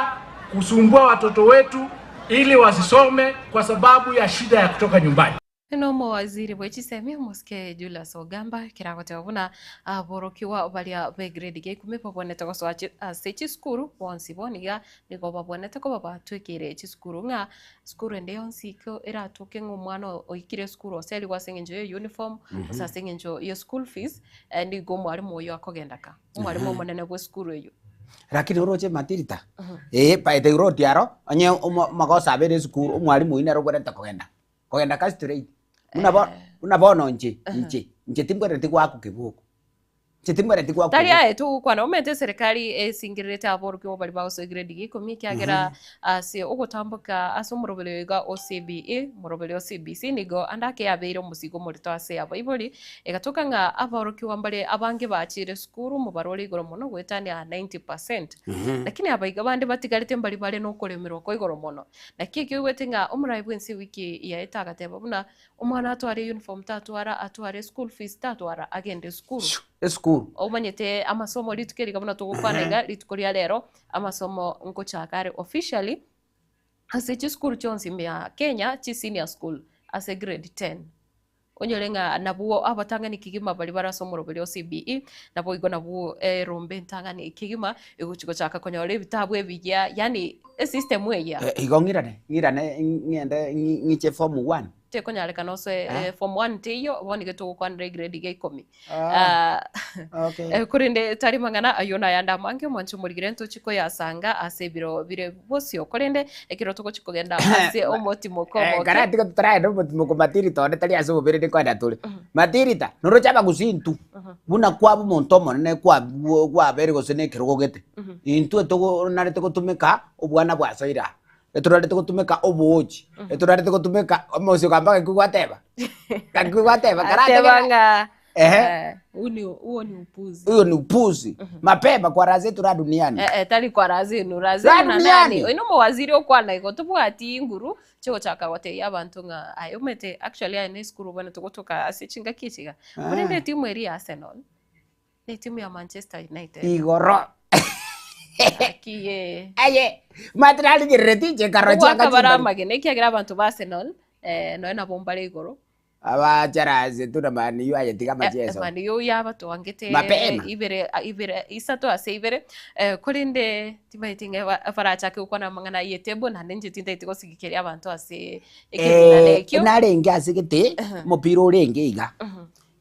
kusumbua watoto wetu ili wasisome kwa sababu ya shida ya kutoka nyumbani. Nomowaziri bwe chisemi omosike Julius Ogamba ekero agoteba buna aborokigwa baria be grade ya ikomi babwenerete gosoa ase chisukuru bonsi bono iga nigo babwenerete koba batwekeire chisukuru ng'a sukuru ende yonsi iko eratoke ng'a omwana oikire esukuru oserigwe ase eng'encho ya uniform gose ase eng'encho ya school fees nigo omwalimu oyio akogenda ka omwalimu omonene bwe esukuru eyio. Lakini oroche matirita eh by the road aro onye omo amagoso abere esukuru omwalimu oyio nere obwenerete kogenda. Kogenda ka straight buna bo buna bono inche inche inche timbwenereti goakwa keboko, inche timbwenereti goakwa Tari keboko. aye togokwana, omanyete eserekari esingererete aborokigwa baria bagosoa egrade ya ikomi ekiagera ase ogotamboka ase omoroberio iga o CBE, omoroberio o CBC nigo ande ake yabeire omosigo omorito ase abaibori, egatoka ng'a aborokigwa mbare abange bachire esukuru omobaro ore igoro mono goetania 90%. Lakini abaiga bande batigarete mbari bare nokoremerwa kwa igoro mono. Naki ekio oigwete ng'a omorai bw'ense ewiki yaete agateba buna omwana atware uniform tatwara, atware school fees tatwara, agende esukuru. Esukuru. Omanyete amasomo rituko eri iga buna togokwana iga rituko ria rero, amasomo nkochaka are officially ase chisukuru chionsi ime ya Kenya, chi senior school ase grade ten. Onyore ng'a nabwo abatang'ani kegima baria bare ase omoroberi o CBE, naboigo nabwo erombe entang'ani kegima egochi gochaka konyora ebitabu ebiya, yaani esystem eyia. Eh, igo ng'irane, ng'irane ng'ende ng'iche form one. Tekonyarekana osoe Eh? form one teiyo, bono iga togokwanera egrade ya ikomi. Ah, okay. Eh, korende tari mang'ana ayio nayande amange omwanche omorigire ntochi koyasanga ase ebiro bire bosio korende ekero togochi kogenda ase omotimoko Eh, omoke kare tiga totaragenda omotimoko matirita onde tari ase obobere nikoenda tore. Matirita, noroche abagusii intwe, buna kwaba omonto omonene kwabwo kwabere gose na ekerogo gete, intwe togonarete gotumeka obwana bwasoire aa, etorarete gotumeka oboochi, etorarete gotumeka omosio gamba gaki gwateba, gaki gwateba ateba karategerera ng'a ehe. eh, huu ni huo ni upuzi Huyo ni upuzi. Mapema kwa raha zetu raha duniani. Eh, eh, tari kwa raha zenu raha Raha zenu na nani duniani. oino omowaziri okwana igo tobwati inguru chigochaka gotebia abanto ng'a aye omanyete actually aye na esukuru bono togotoka ase chingaki echi iga korende etimu eria ya Arsenal na etimu ya Manchester United Igoro. Aki eh. Aye, omanyete narigerereti inche nkarora Ogoaka chianga bare chimbari. amagena ekiagera abanto ba Arsenal eh, nonya nabo mbare igoro Abacharansete na Man U aye tiga amacheso. Man U yabatwangete Mapema. ibere ibere isato ase ibere eh, korende timanyeti ng'a eba- barachake gokwana amang'ana ya etable naende inche tintaeti gosigekeria abanto ase ekeminana Eh, ekio. narenge ase gete omopira orenge iga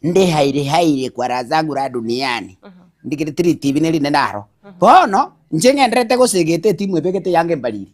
nde haire haire kwa raha zangu raha duniani ndigere tiri tibi nerinde naro bono inche ng'enderete gosegeta etimu ebegete yange embariri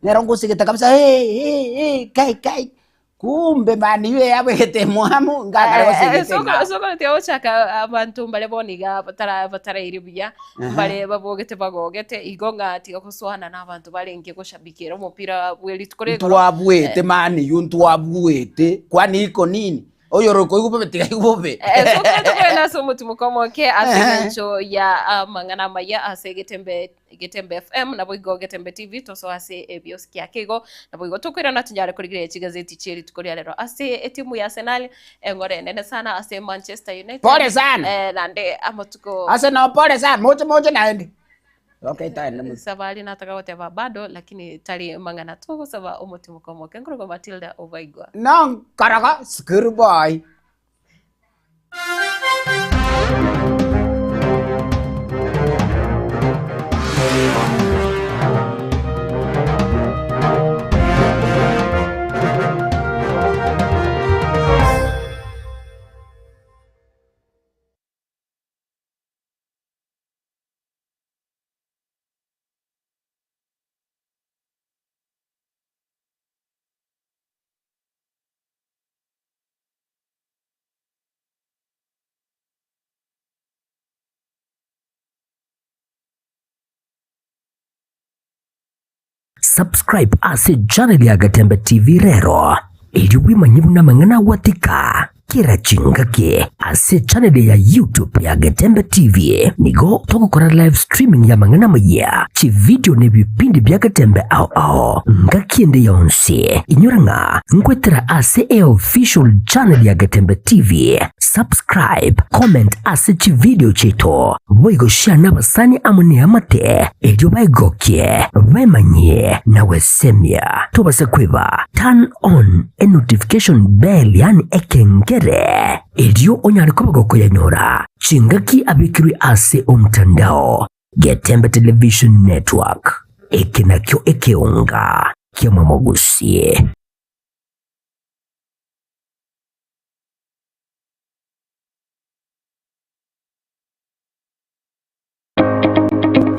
nero ngosegeta kabisa eh, eh, eh, kai kai Kumbe Man U eyabegete emwamu ngakare gosegete eng'ao. Sokoro tiagochaka abanto mbare bono iga batara batarairi buya mbare babogete bagogete igo ng'a tiga gosoana na abanto barenge goshabikiera omopira bwe rituko ria igoro. Ntwabuete Man U ntwabuete kwani iko nini? Oyore okoigwa bobe tiga aigwe bobe. Sokoro tokogenda ase omotimoko omoke ase eng'encho ya amang'ana amaya ase egetembe Getembe FM, naboigo Getembe TV, tosoe ase ebiosi ake igo, naboigo tokoirana tonyare korigereria chigazeti chie rituko ria rero ase etimu ya Arsenal eng'ore enene sana ase Manchester United. Pole sana. Eh, naende amatuko Arsenal pole sana, moche moche naende. Okay, taende moche. Safari nataka goteba bado lakini tari mang'ana togosaba omotimoko omoke nkorokwa Matilda Obaigwa. No nkorogo school boy. Subscribe ase channel ya Gatembe TV rero erio bwemanye buna amang'ana agwatika kera chingaki ase channel ya YouTube ya Getembe TV nigo togokora live streaming y'amang'ana amayia, chividio na ebipindi bia Getembe ao ao ngaki ende yonsi. Inyora ng'a nkwetera ase eofficial channel ya Getembe TV. Subscribe, comment ase chividio chiaito, boigo share nabasani amo neamate erio baegokie, bemanyie na gwesemia. Tobasa kweba turn on e notification bell yaani ekengere erio onyare koba gokoyanyora chingaki abekirwe ase omtandao. Getembe Television Network, eke nakio ekeonga ki'omomogusie.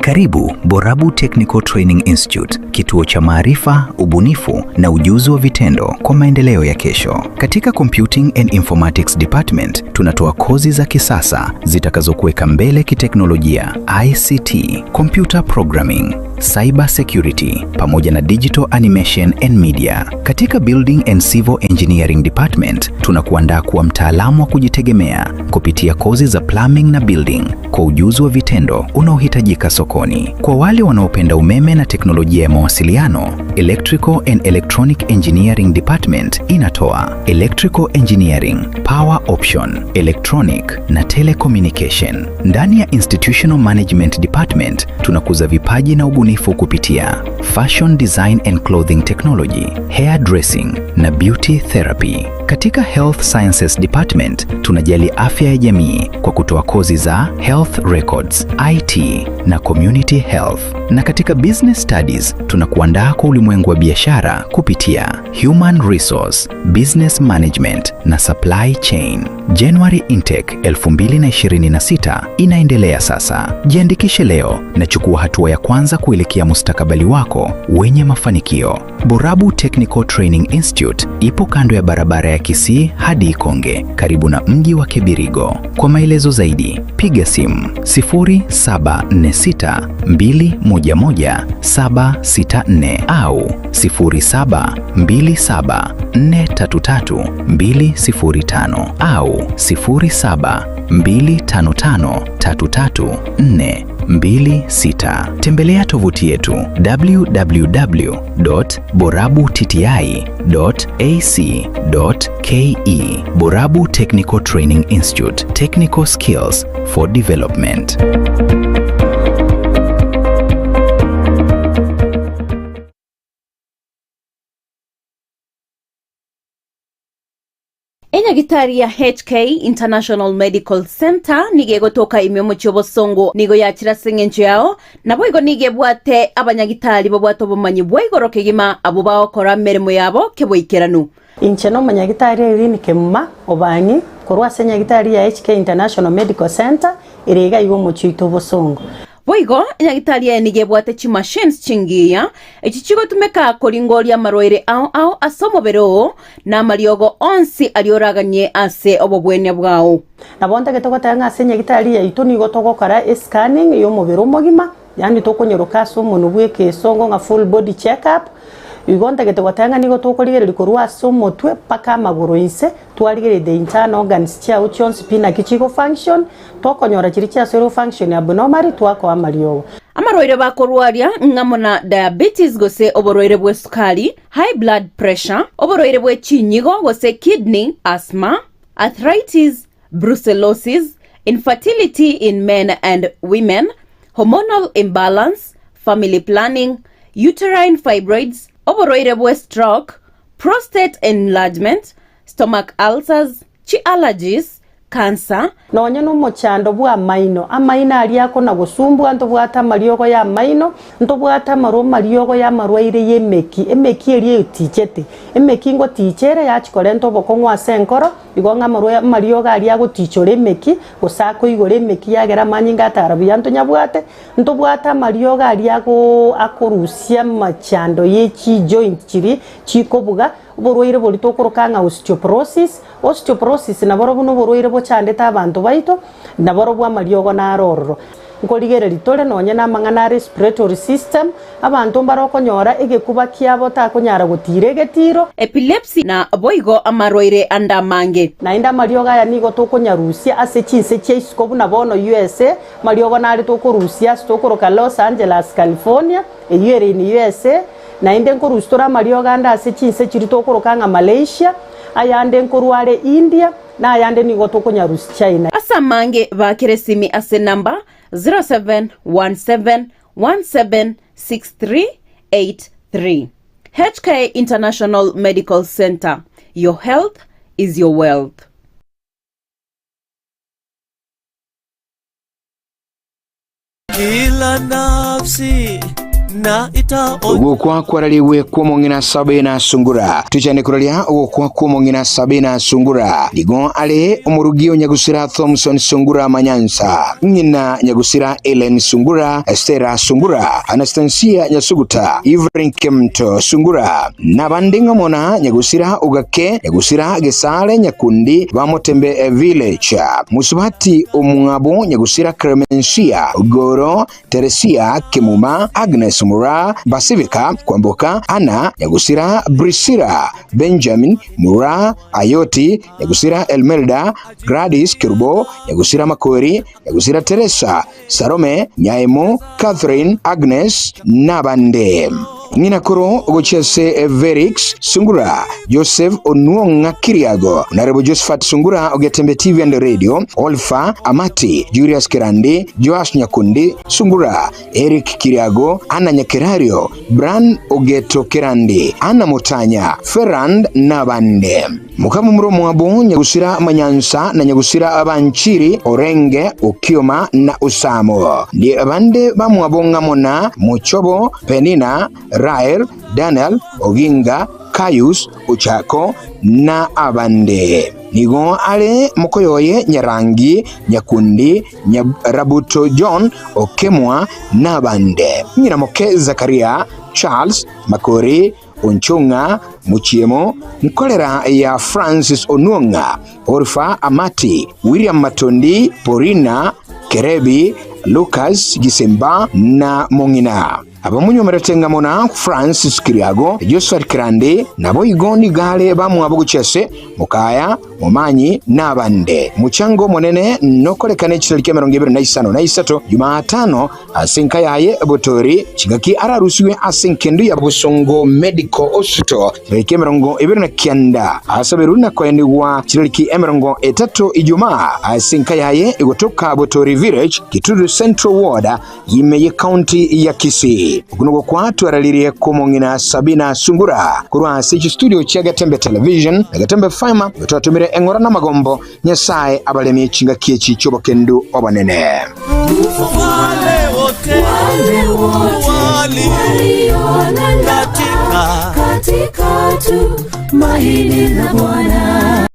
Karibu Borabu Technical Training Institute, kituo cha maarifa, ubunifu na ujuzi wa vitendo kwa maendeleo ya kesho. Katika Computing and Informatics Department tunatoa kozi za kisasa zitakazokuweka mbele kiteknolojia, ICT, computer programming, cyber security pamoja na digital animation and media. Katika Building and Civil Engineering Department tunakuandaa kuwa mtaalamu wa kujitegemea kupitia kozi za plumbing na building kwa ujuzi wa vitendo unaohitajika sokoni. Kwa wale wanaopenda umeme na teknolojia ya mawasiliano, Electrical and Electronic Engineering Department inatoa Electrical Engineering, Power Option, Electronic na Telecommunication. Ndani ya Institutional Management Department tunakuza vipaji na ubunifu kupitia Fashion Design and Clothing Technology, Hair Dressing na Beauty Therapy. Katika Health Sciences Department tunajali afya ya jamii kwa kutoa kozi za Health Records, IT na Community Health. Na katika Business Studies tunakuandaa kwa ulimwengu wa biashara kupitia Human Resource, Business Management na Supply Chain. January Intake 2026 inaendelea sasa. Jiandikishe leo na chukua hatua ya kwanza kuelekea mustakabali wako wenye mafanikio. Borabu Technical Training Institute ipo kando ya barabara ya Kisii hadi Ikonge, karibu na mji wa Kebirigo. Kwa maelezo zaidi, piga simu 0746 211 764 au 0727 433 205 au 0725 533 426. Tembelea tovuti yetu www.borabutti.ac.ke. Borabu Technical Training Institute, Technical Skills for Development. Enyagitari ya HK International Medical Centre nigo egotoka ime omochie obosongo nigo yachire ase eng'encho yao, naboigo nigo ebwate abanyagitari babwate obomanyi bwa igoro kegima abwo bagokora emeremo yabo keboikeranu. Inche nomonyagitari Irene Kemuma Obang'i korwa ase enyagitari ya HK International Medical Centre ere iga iga omochie oito obosongo. Boigo, enyagitari eye nigo ebwate chimachines chingiya, echi chigotumeka koringoria amarwaire ao ao ase omobere oo, na amariogo onsi aria oraganie ase obobwenia bwao. Nabo ntagete goteba ng'a ase enyagitari yaito nigo togokora escanning y'omobere omogima, yaani tokonyeroka ase omonwe bw'ekeesongo ng'a full body check up, igo ntagete goteba ng'a nigo tokorigereria korwa ase omotwe mpaka amagoro inse, twarigereria the internal organs chiao chionsi pi naki chigo function, Tokonyora chiria chiasoirwe function abnormally twakoa amariogo. Amarwaire bakorwaria ng'amo na diabetes gose oborwaire bw'esukari, high blood pressure, oborwaire bwe chinyigo gose kidney, asthma, arthritis, brucellosis, infertility in men and women, hormonal imbalance, family planning, uterine fibroids, oborwaire bwe stroke, prostate enlargement, stomach ulcers, chi allergies, cancer, Nonya nomochando bw'amaino, amaino aria akona-gosumbwa, ntobwate amariogo y'amaino, ntobwate amarwa amariogo y'amarwaire y'emeki, emeki eria etichete. Emeki ngoticha ere yachia korenta obokong'u ase enkoro, igo ng'a amarwa amariogo aria agotichora emeki, gose akoigora emeki yagera amanyinga atara buya ntonyabwate, ntobwate amariogo aria agoo akorusia amachando ye chijoint chiria chikobuga, Oborwaire boria tokoroka ng'a osteoporosis. Osteoporosis naborobwo noborwaire bochandete abanto baito, naborobwo amariogo naro ororo. Nkorigereria tore nonye namang'ana a respiratory system, abanto mbare okonyora egekuba kiabo takonyara gotiira egetiro. Epilepsy na boigo amarwaire ande amange. Naende amariogo aya nigo tokonyarusia ase chinse chia isiko buna bono USA, amariogo nare tokorusia ase tokoroka Los Angeles, California, eyio ere in USA, Naende nkorusia tore amariogo ande ase chinse chiria tokoroka ng'a Malaysia, ayande nkorwa are India. Na ayande nigo tokonyarusia China. Ase amange baakere esimi ase namba 0717176383. HK International Medical Centre, your health is your wealth. Kila nafsi na itaonja Ogokwa kwararigwe kw'omong'ina Sabina Sungura. Tuchane koraria ogokwa kw'omong'ina Sabina Sungura. Nigo are omorugi o nyagusira Thomson Sungura Manyansa, ng'ina nyagusira Ellen Sungura, Estera Sungura, Anastasia Nyasuguta, Evelyn Kemto Sungura, nabande ng'amo na nyagusira Ogake, nyagusira Gesare Nyakundi ba Motembe Village, Mosubati omwabo nyagusira Clemencia Goro, Teresia Kemuma, Agnes Muraa, Basivika Kwamboka, Anna nyagusira Priscilla, Benjamin Muraa, Ayoti nyagusira Elmelda, Gladys Kerubo nyagusira Makori, nyagusira Teresa, Salome Nyaemo, Catherine, Agnes nabande. Ng'ina koro gochia ase Verix Sungura, Joseph Onuong'a Kiriago, Honorable Josephat Sungura Ogetembe TV and Radio, Olfa Amati, Julius Kerandi, Joash Nyakundi Sungura, Eric Kiriago, Anna Nyakerario, Bran Ogeto Kerandi, Anna Mutanya, Ferrand nabande. Mokamomura omwabo nyagusira Manyansa na nyagusira Banchiri, Orenge, Okioma na Osamo. Ndi abande bamwabo ng'amo na Mochobo, Penina, Rael, Daniel, Oginga, Caius, Ochako na abande. Nigo are mokoyoye Nyarangi, Nyakundi, Rabuto John, Okemwa na abande. Ng'ina moke Zakaria, Charles, Makori, Onchong'a, Mochiemo, nkorera ya Francis Onuong'a, Orpha Amati, William Matondi, Porina, Kerebi, Lucas Gisemba na Mong'ina. Abamonyomerete ng'amo na Francis Kiriago, Joshua Kirandi, naboigo nigo are bamwabo gochia ase Mokaya, Momanyi na abande. Mochango omonene nokorekane chitariki 25 Jumatano Ase enka yaye Botori, chingaki ararusigwe ase enkendo ya Bosongo Medical Hospital chirariki 29, asaberwe na koenigwa chirariki 30 Ijumaa ase enka yaye egotoka Botori Village, Kitutu Central Ward, ime ye county ya Kisii. Oku nigo kwatwararirie kw'omong'ina Sabina Sungura korwa ase chistudio chia Getembe Television na Getembe FM, igo twatomire eng'ora namagombo Nyasae abaremie chingaki echi chi'obokendu obonene. Wale wote walio katika katika tumaini la Bwana.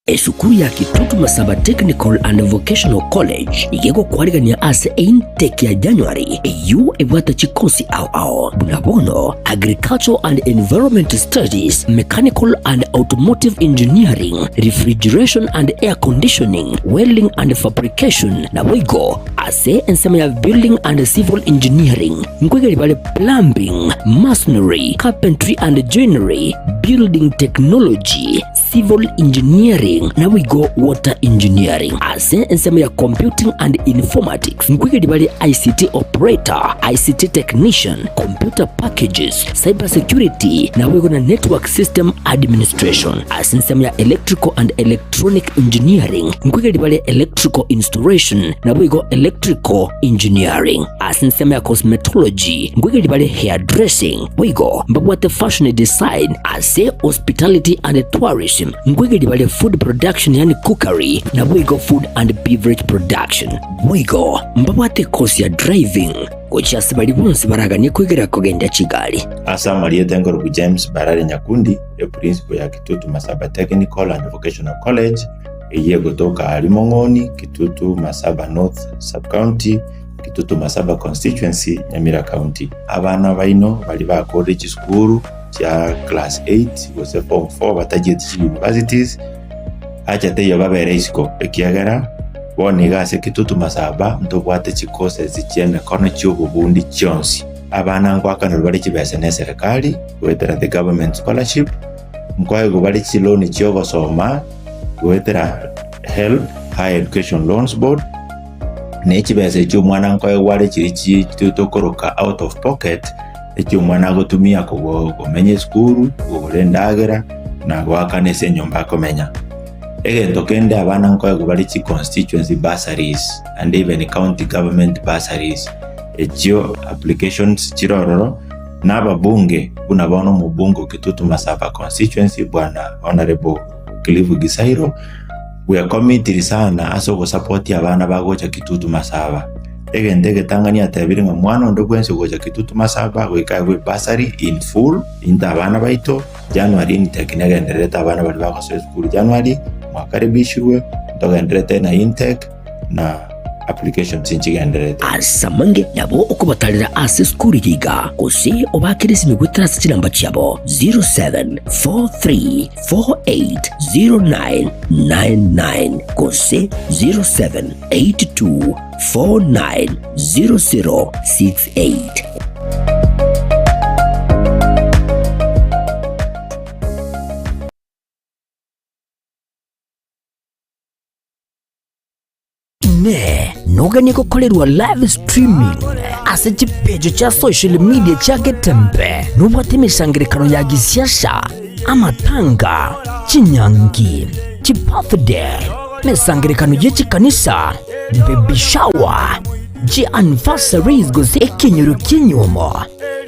Esukuru ya Kitutu Masaba Technical and Vocational College iga egokwarigania ase eintake ya January eyio ebwate chikosi ao ao buna bono Agricultural and Environment Studies, Mechanical and Automotive Engineering, Refrigeration and Air Conditioning, Welding and Fabrication naboigo ase ensemo ya Building and Civil Engineering nkoigeri bare Plumbing, Masonry, Carpentry and Joinery, Building Technology, Civil Engineering naboigo Water Engineering. Ase ensemo ya Computing and Informatics nkoigeria bare ICT Operator, ICT Technician, Computer Packages, Cyber Security naboigo na Network System Administration. Ase ensemo ya Electrical and Electronic Engineering nkoigeria bare Electrical Installation naboigo Electrical Engineering. Ase ensemo ya Cosmetology nkoigeria bare Hairdressing boigo mbabwate Fashion Design Ase Hospitality and Tourism nkoigeria bare Food Production yaani Cookery naboigo Food and Beverage Production. Boigo mbabwate ekosi ya Driving gochia ase baria bonsi baraganie koigera kogendia chigari. Ase amarieta enkorokwa James Barare Nyakundi, eprincipo ya Kitutu Masaba Technical and Vocational College, eyio egotoka aaria Mong'oni, Kitutu Masaba North Sub-County, Kitutu Masaba Constituency, Nyamira County. Abana baino baria bakorire chisukuru chia class 8 gose form 4 batachieti chi universities, acha teiyo babere isiko ekiagera bono iga ase Kitutu Masaba ntobwate chi courses chia emekono chia obobundi chionsi. Abana nkoakanerwa bare chibesa ne eserekari goetera the government scholarship, nkoegwa bare chiloan chia ogosoma goetera HELB, Higher Education Loans Board, ne chibesa echio omwana nkoegwa are chiria chi tokoroka out of pocket. Eki omwana agotumia kogo komenya esukuru, kogora endagera, na goakana ase enyomba akomenya. Egento kende abana nkoegwa bare chi constituency bursaries and even county government bursaries, echio applications chire ororo, na ababunge buna bono omobunge o Kitutu Masaba constituency bwana Honourable Cliff Gisairo, bwekomitiri sana ase ogosapotia abana bagocha Kitutu Masaba. Egento egetang'ani atebire ng'a mwana onde bwensi ogocha Kitutu Masaba goika aegwe ebursary in full, into abana baito, January intake negendererete abana baria bagosoa esukuru January, mwakaribishirwe, ntogendererete na intake na applications nchigendererete. Ase amange nabo okobatarera ase esukuru eye iga, gose obakere esimi goetera ase chinamba chiabo 0743480999 gose 0782 490068. Ne noganie gokorerwa live streaming ase chipeji chia social media chia Getembe nobwate emesangerekano ya gisiasa, amatanga, chinyangi, chibirthday, emesangerekano ye chikanisa, baby shower, chi anniversaries gose ekenyoro ki'enyuomo,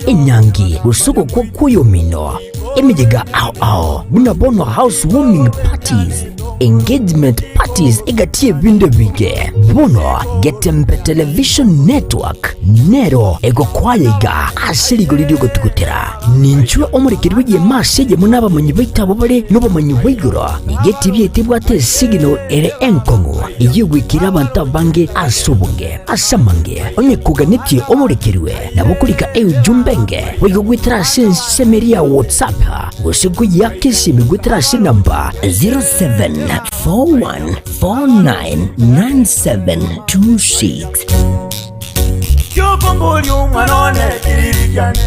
enyangi gose ogokwa kw'oyomino, emeyega ao ao buna bono house warming parties, engagement parties egati y'ebinto ebinge. Bono Getembe Television Network nero egokwaya iga ase rigori ri'ogotugutera. Ninchwe omorekeri bw'egeema ase eyemo nabamanyi baito abwo bare nobomanyi bwa igoro. Nigo etibi yaito ebwate esigino ere enkong'u, eyio egwekire abanto abange ase obonge. Ase amange, onye koganetie omorekerwe, nabo okorika eujumbe enge, boigo goetera ase ensemo eria ya WhatsApp, gose koyeaka esimi goetera ase enamba 0741499726. Kiokomboria omwana one kiriri kiane.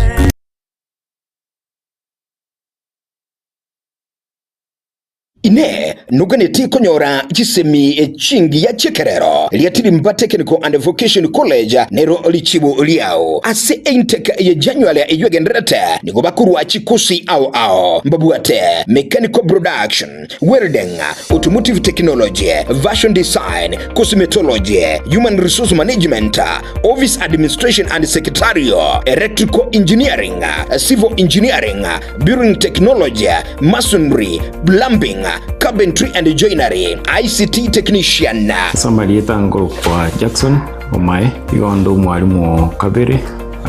Inee! Noganetie konyora chisemi chingiya chi'ekerero? Riatirimba Technical and Vocation College nero richibu riao. Ase intake ye January eyio egendererete nigo bakorwa chikosi ao ao mbabwate Mechanical Production, Welding, Automotive Technology, Fashion Design, Cosmetology, Human Resource Management, Office Administration and Secretarial, Electrical Engineering, Civil Engineering, Building Technology, Masonry, Plumbing, Carpentry and Joinery, ICT Technician. Ase amarieta nkorokwa Jackson Omae, igo onde omwalimu o kabere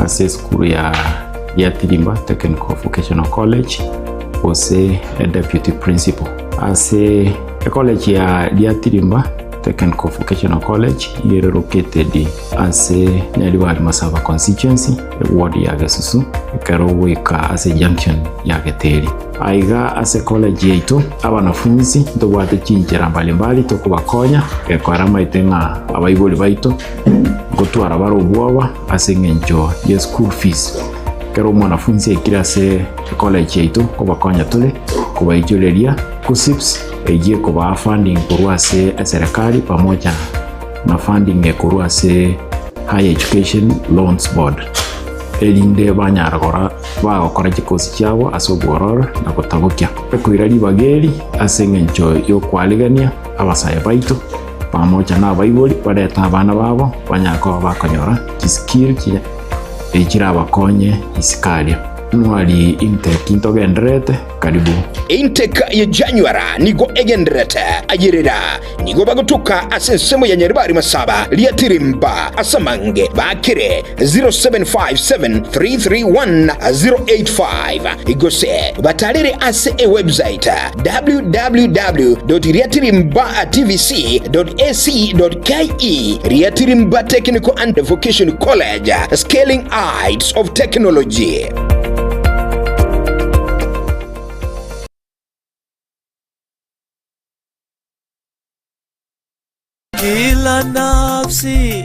ase esukuru ya Giatirimba Technical Vocational College gose deputy principal. Ase ecollege ya Giatirimba Technical Vocational College iga ere located ase Nyaribari Masaba constituency, eward ya Gesusu, ekero ogoika ase junction ya Geteri. Aiga ase college yaito abanafunsi ntobwate chinchera mbalimbali tokobakonya gekora amaete ng'a abaibori baito ngotwara bare obwoba ase eng'encho ye school fees. Ekero omwanafunsi aikire ase ecollege yaito nkobakonya tore kobaichoreria KUCCPS eyio ekobaa funding korwa ase eserekari pamoja na funding ekorwa ase Higher Education Loans Board erinde banyara gora bagokora chikosi chiabo ase obwororo na gotabokia. Ekoira ribaga eri ase engencho y'okwarigania abasae baito pamoja na abaibori barete abana babo banyare koba bakonyora chiskill chiria chirabakonye isiko aria. Nwari intake ntogendererete karibu. Intake ye January nigo egendererete ayerera Nigo bagotoka ase ensemo ya Nyaribari Masaba, Riatirimba, ase amange bakire 0757331085 gose batarere ase ewebsite www.riatirimbatvc.ac.ke Riatirimba Technical and Vocation College, Scaling Heights of Technology. Kila nafsi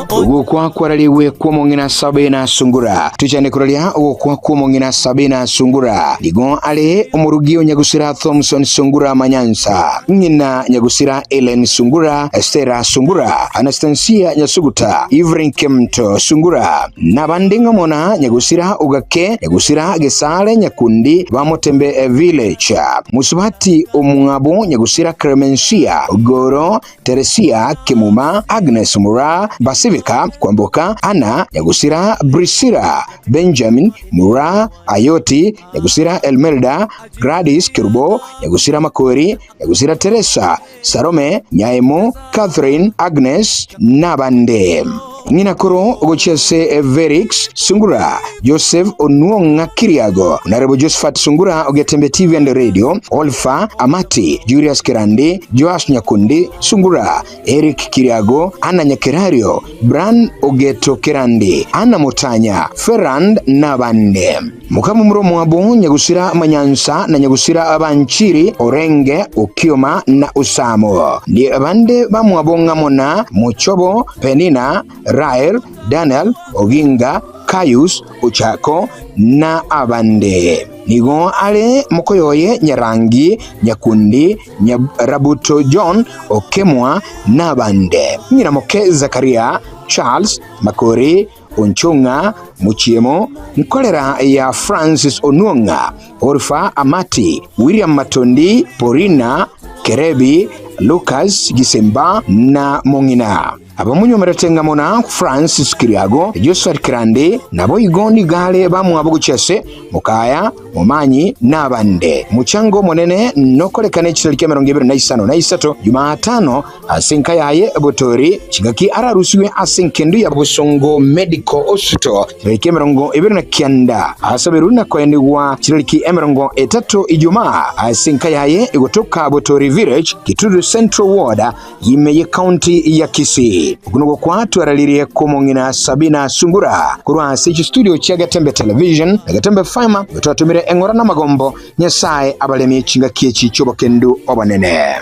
Ogokwa kwararigwe kw'omong'ina Sabina Sungura. Tuchane koraria ogokwa kw'omong'ina Sabina Sungura. Nigo are omorugi o nyagusira Thomson Sungura Manyansa, ng'ina nyagusira Ellen Sungura, Estera Sungura, Anastasia Nyasuguta, Evelyn Kemto Sungura, nabande ng'amo na nyagusira Ogake, nyagusira Gesare Nyakundi ba Motembe Village, Mosubati omwabo nyagusira Clemencia Ogoro, Teresia Kemuma, Agnes Muraa, Basivika Kwamboka, Anna Nyagusira, Priscilla Benjamin Muraa, Ayoti Nyagusira, Elmelda Gladys Kerubo, Nyagusira Makori, Nyagusira Teresa, Salome Nyaemo, Catherine Agnes nabande. Ng'ina koro gochia ase Verix Sungura, Joseph Onuong'a Kiriago, Honorable Josephat Sungura Ogetembe TV and Radio, Olpha Amati, Julius Kerandi, Joash Nyakundi Sungura, Eric Kiriago, Anna Nyakerario, Bran Ogeto Kerandi, Anna Mutanya, Ferrand nabande. Mokamomura omwabo nyagusira Manyansa na nyagusira Banchiri, Orenge, Okioma na Osamo. Ni abande bamwabo ng'amo na Mochobo, Penina, Rael, Daniel, Oginga, Caius, Ochako na abande. Nigo are mokoyoye Nyarangi, Nyakundi, Nyarabuto John, Okemwa na abande. Ng'ina moke Zakaria, Charles, Makori, Onchong'a, Mochiemo, nkorera ya Francis Onuong'a, Orpha Amati, William Matondi, Porina, Kerebi, Lucas Gisemba na Mong'ina. Abamonyomerete ng'amo na Francis Kiriago, Joshua Kirande, naboigo nigo are bamwabo gochia ase Mokaya, Momanyi, na abande. Mochango omonene nokorekane chitariki 25 Jumatano Ase enka yaye botori, chingaki ararusigwe ase engendu ya Bosongo Medical Hospital chirariki 29, asaberwe na koenigwa chirariki 30 Ijumaa ase enka yaye egotoka Botori Village, Kitutu Central Ward, ime ye county ya Kisii. Oku nigo kwatwararirie kw'omong'ina Sabina Sungura korwa ase chistudio chia Getembe Television na Getembe FM, nigo twatomire eng'ora na amagombo Nyasae abaremie chingaki echi chi'obokendu obonene.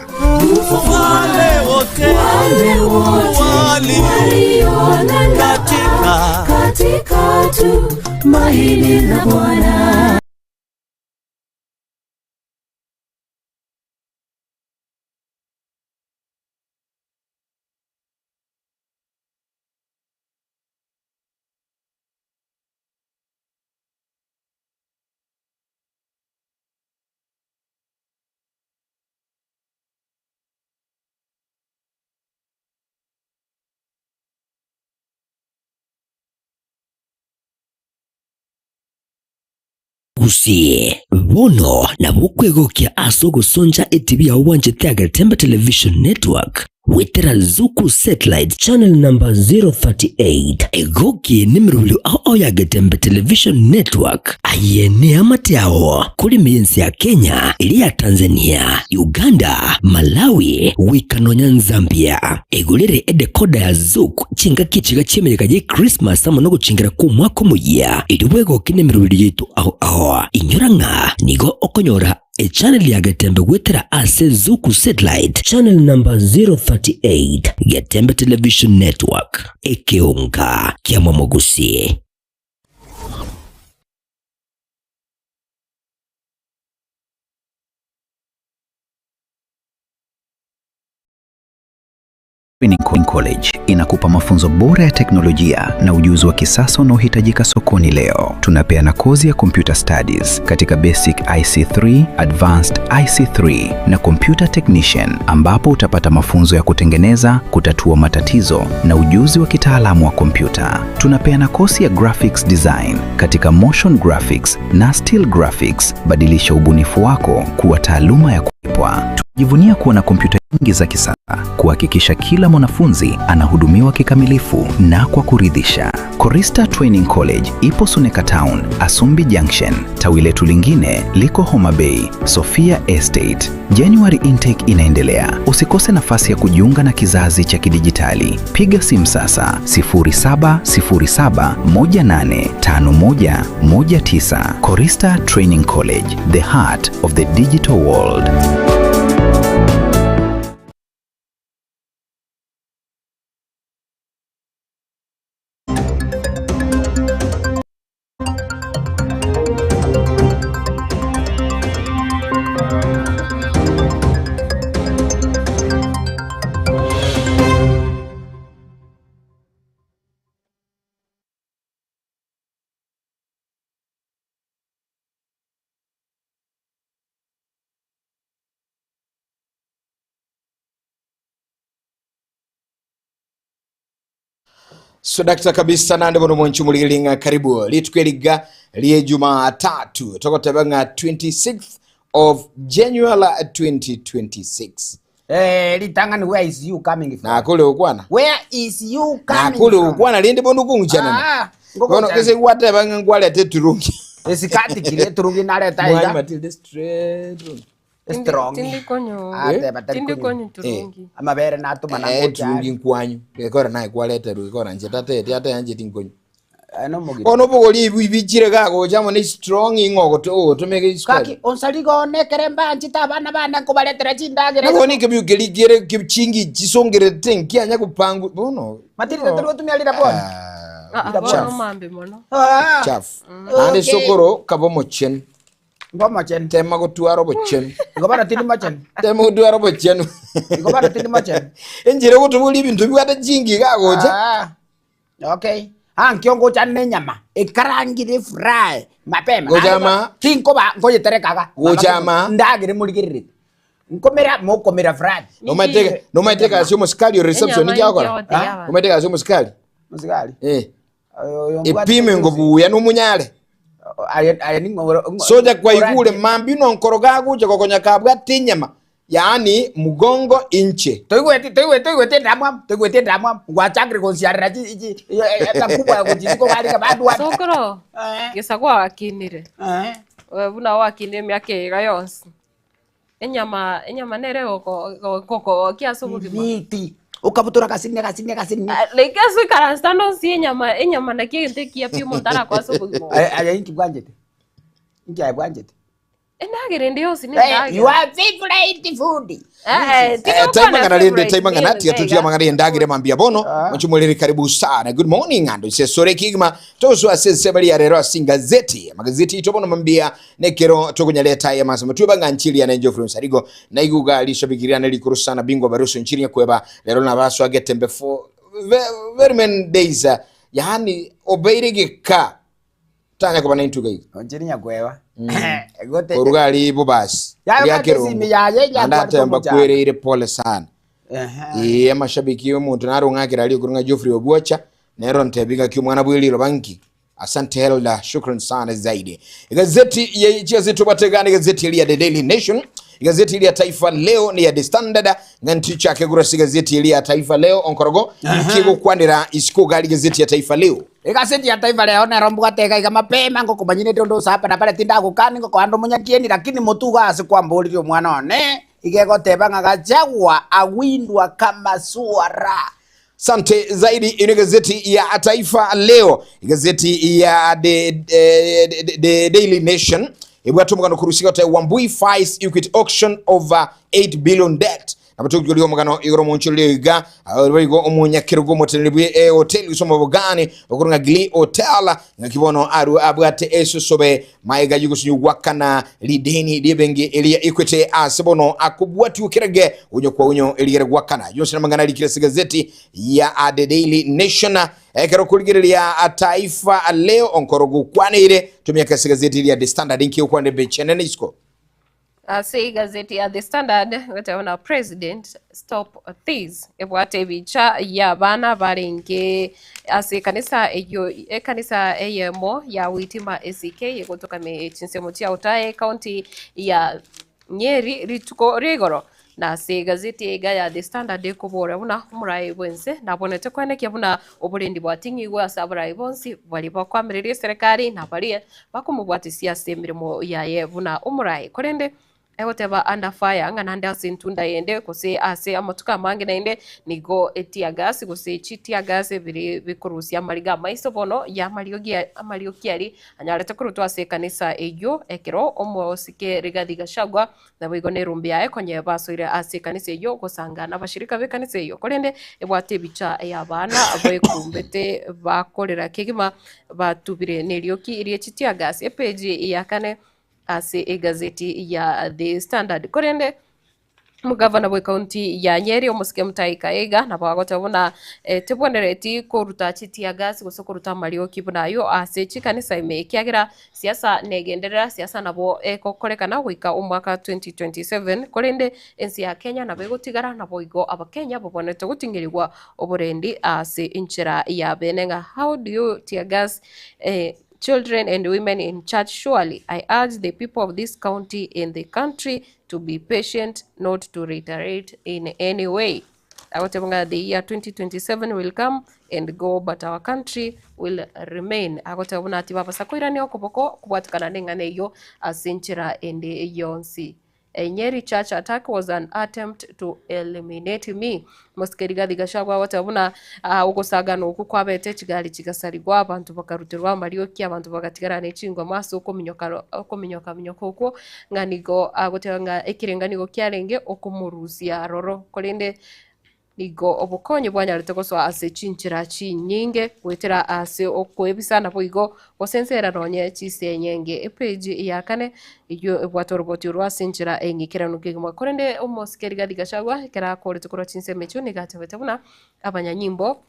Wale wote walio katika katika tumaini la Bwana. Gusii, bono nabo okwegokia ase ogosoncha etibi yao bwanchete ya Getembe Television Network Goetera Zuku Satellite Channel number 038 egoki nemerobio ao ao ya Getembe Television Network aye neamate ao kore ime y'ense ya Kenya, eria ya Tanzania, Uganda, Malawi goika nonya Nzambia. Egorere edecoder ya Zuku chingaki chiga chi'emeyega ye Christmas amo nogochingera kw'omwaka omoyia erio bwegoki nemerobio yaito ao ao. Inyora ng'a nigo okonyora Echannel ya Getembe goetera ase Zuku Satellite Channel number 038 Getembe Television Network, ekeonga kia Momogusi. Training College inakupa mafunzo bora ya teknolojia na ujuzi wa kisasa unaohitajika sokoni leo. Tunapeana kozi ya Computer Studies katika Basic IC3, Advanced IC3 na Computer Technician ambapo utapata mafunzo ya kutengeneza, kutatua matatizo na ujuzi wa kitaalamu wa kompyuta. Tunapeana kozi ya Graphics Design katika Motion Graphics na Still Graphics. Badilisha ubunifu wako kuwa taaluma ya kulipwa. Tunajivunia kuwa na kompyuta nyingi za kisasa kuhakikisha kila mwanafunzi anahudumiwa kikamilifu na kwa kuridhisha. Korista Training College ipo Suneka Town, Asumbi Junction. Tawi letu lingine liko Homa Bay, Sofia Estate. January intake inaendelea. Usikose nafasi ya kujiunga na kizazi cha kidijitali. Piga simu sasa 0707185119. Korista Training College, the heart of the digital world. So dakta kabisa nande bono mwanchi omorigereria ng'a karibu rituko eriga rie Jumatatu togoteba ng'a 26th of January 2026. Eh, ritang'ani where is you coming from? Nakore gokwana. Where is you coming Nakore from? gokwana rende bono okong'uchanana. Ah, Bono ngogochana. gese gwateba ng'a nkwareta eturungi. Esikati kire eturungi nareta Mwanyi iga. Matilda straight. Strong. Tindi konyo. Ateba tari Tindi konyu. konyo turungi. Amabere natuma Eh, eturungi nkwanyu. Gekora naye kwareta rugekora nche tatete atayancheti nkonyu. Bono obogori ebi ibichire gagocha amo ne strong ing'o ogoto- ogotomeka esukari. Gaki onsarigo one ekere mbanchete abana bane nkobaretera chindagera. Nabo nikebiu keri kere chingi chisongerete nkianya gopangu bono. Matilda tori gotumia rira bono. Ah, ah, bono Chafu. mambi mono. Ah. Chafu. Naende Okay. sokoro kaba omochenu. Ngomochenu. Tema gotwara obochenu. Igo bono tindi mochenu. Tema gotwara obochenu. Igo bono tindi mochenu. Enchera ogotoboria ebinto bibwate chingi gagocha. Ah. Okay. Ah, nkio ngocha nenyama ekarangire fry mapema. Gocha ma? Tinkoba nkoyeterekaga. Gocha ma? Ndagere murigererete. Nkomera mokomera fry. Nomaete nomaete kasi omosikari o reception Enyama nkiagokora. inki ogoteya Omaete kasi omosikari. Musikari. Eh. Oyo mbwate Epime ngo buya nomunyare. Aye ning'o Soja kwaigure mambi nonkoro gagocha gokonya kabwate enyama. Yaani mugongo inche. Toigwete toigwete toigwete endamwamu toigwete endamwamu gwachakire gonsiarera chi chi ekakubwa ya gochisiko barika badwa Sokoro. Gesa gwakinire. Eh, buna wakinire emiaka ega yonsi. Enyama enyama nere goko goko kiaso obogima. Miti. Ukabutura kasini kasini kasini. Like ase ikaransa nonsi enyama enyama naki egento ekiya pi omonto arakwase obogima. Aye aye inki bwanchete. Inki aye bwanchete. Endagera ende yonsi ni Eh, endagera. you are favorite food. Eh, eh, Eh, taimang'ana rende taimang'ana tiga tutia mang'ana endagere mambia bono mochimwerere karibu sana good morning ando sesore kigima toso ase bari yarero ase ingazeti amagazeti ito bono mambia nekero tokonyareta ya masoma tuba nganchiri ya nenjo from sarigo na iguga lishabikiriana likuru sana bingwa baruso nchiri kweba lero na baso agetembe for very many days yani obeire gika tanya kuba naintuga iga Onchiri nyakweba. orugali bobasi Yayo Ria bate Kirungu. simi yaye Anda nyakwara atemba tomochando. kwereire pole sana Ee, amashabiki omonto narong'akera aria okorong'a Geoffrey Obwocha nero ntebi ng'aki omwana bwe eriro banki asante Helda shukran sana zaidi igazeti ya chigazeti tobwategana igazeti eria ya The Daily Nation igazeti eria ya Taifa Leo ni ya The Standard ng'a ntichake korwa ase igazeti eria ya Taifa Leo onkorogo nkigokwanera isiko iga aria igazeti ya Taifa Leo Egazeti ya Taifa Leo nero mbwate iga iga mapema ngokomanyinete onde ase hapa na pale tindagokani ngokoanda omonyakieni lakini motuga ase kwamboririe omwana one iga egoteba ng'a Gachagua awindwa kama swara. Sante zaidi. Ino gazeti ya Taifa Leo, gazeti ya The Daily Nation ebwate omogano korwa isiko Wambui fights Equity auction over 8 billion debt nabo omogano igoro omonchoreri iga boigo omonyakerogo omoteneneri bwe ehoteli gose omobogani okoro ng'a Glee Hotel ng'aki bono aru abwate esosobe maega yogosinywa gwakana rideni riebenge eria Equity ase bono akobwatiwa kerage unyo kwa unyo erigere gwakana yonsi namang'ana arikire ase gazeti ya The Daily Nation ekero korigereria Taifa Leo onkoro gokwaneire tomiaka ase gazeti eria The Standard inki okwanire bechenene isiko Ase igazeti ya The Standard goteba president stop this ebwate ebicha ya abana barenge ase ekanisa eyo ekanisa eyemo ya Witima ACK egotoka chinsemo chia Otae county ya Nyeri rituko rigoro na ase igazeti iga ya The Standard ekobora buna omorai bwense nabonete kwenekia buna oborendi bwating'igwe ase abarai bonsi bari bakwamireria eserekari na baria bakomobwatisia ase emirimo yaye buna omorai korende egoteba under fire ng'a naende ase entunda yende gose ase amatuko amange naende nigo etear gas gose chitear gas biri bikorusia amariga amaiso bono ya amariogi aria anyarete korutwa ase ekanisa eywo ekero omosike Rigathi Gachagua nabo igo na erumbi yaye konye basoire ase ekanisa eywo gosanga na abashirika ba ekanisa eywo korende ebwate ebicha ya abana bekumbete bakorera kegima batubire na erioki rie chitear gas epage ya kane ase egazeti ya The Standard korende. Omogavana bw'ekaunti ya Nyeri omosike Mutahi Kahiga nabo agoteba buna eh, tebwenereti koruta chitear gas gose koruta amarioki buna ayio ase chikanisa ime ekiagera siasa negenderera siasa nabo egokorekana goika omwaka 2027 korende ense ya Kenya nabo egotigara naboigo abakenya babwenerete goting'erigwa oborendi ase enchera ya bene ng'a how do you tear gas eh, children and women in church surely I urge the people of this county and the country to be patient not to reiterate in any way. Agoteba ng'a the year 2027 will come and go but our country will remain. Agoteba buna tibabasa koirania okoboko kobwatikana neng'ana eyio ase enchera ende yonsi. A Nyeri church attack was an attempt to eliminate me. Mosike Rigathi Gachagua agoteba buna ah, ogosagana okwo kwabete chigari chigasarigwa abanto bakaruterwa amarioki abanto bagatigara ne chingoma ase okominyoka okominyoka minyoka okwo ng'a nigo agoteba ng'a ekerenga nigo kiarenge okomorusia aroro korende nigo obokonyi bwanyarete gosoa ase chinchera chinyinge goetera ase okoebisa naboigo gosensera nonye chisenyenge. Epage ya kane eyio ebwate oroboti orwo ase enchera eng'ikeranu kegima. Korende omosike Rigathi Gachagua ekero akorete korwa chinsemo echio nigo atebete buna abanyanyimbo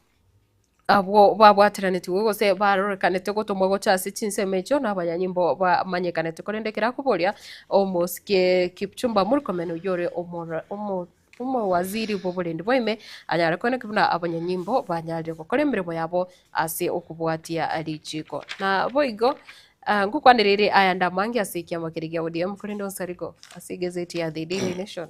abwo babwateranetigwe gose barorekanete gotomwa gocha ase chinsemo echio na abanyanyimbo bamanyekanete. Korende ekero akoboria omosike Kipchumba Murkomen oyio ore omora omo omowaziri bw'oborendi bwa ime anyare koeneki buna abanyanyimbo banyarire gokora emeremo yabo ase okobwatia richiko. Na boigo ah, ngokwanereire ayande amange ase ekiama keria gia ODM korende onsarigo ase egazeti ya The Daily Nation.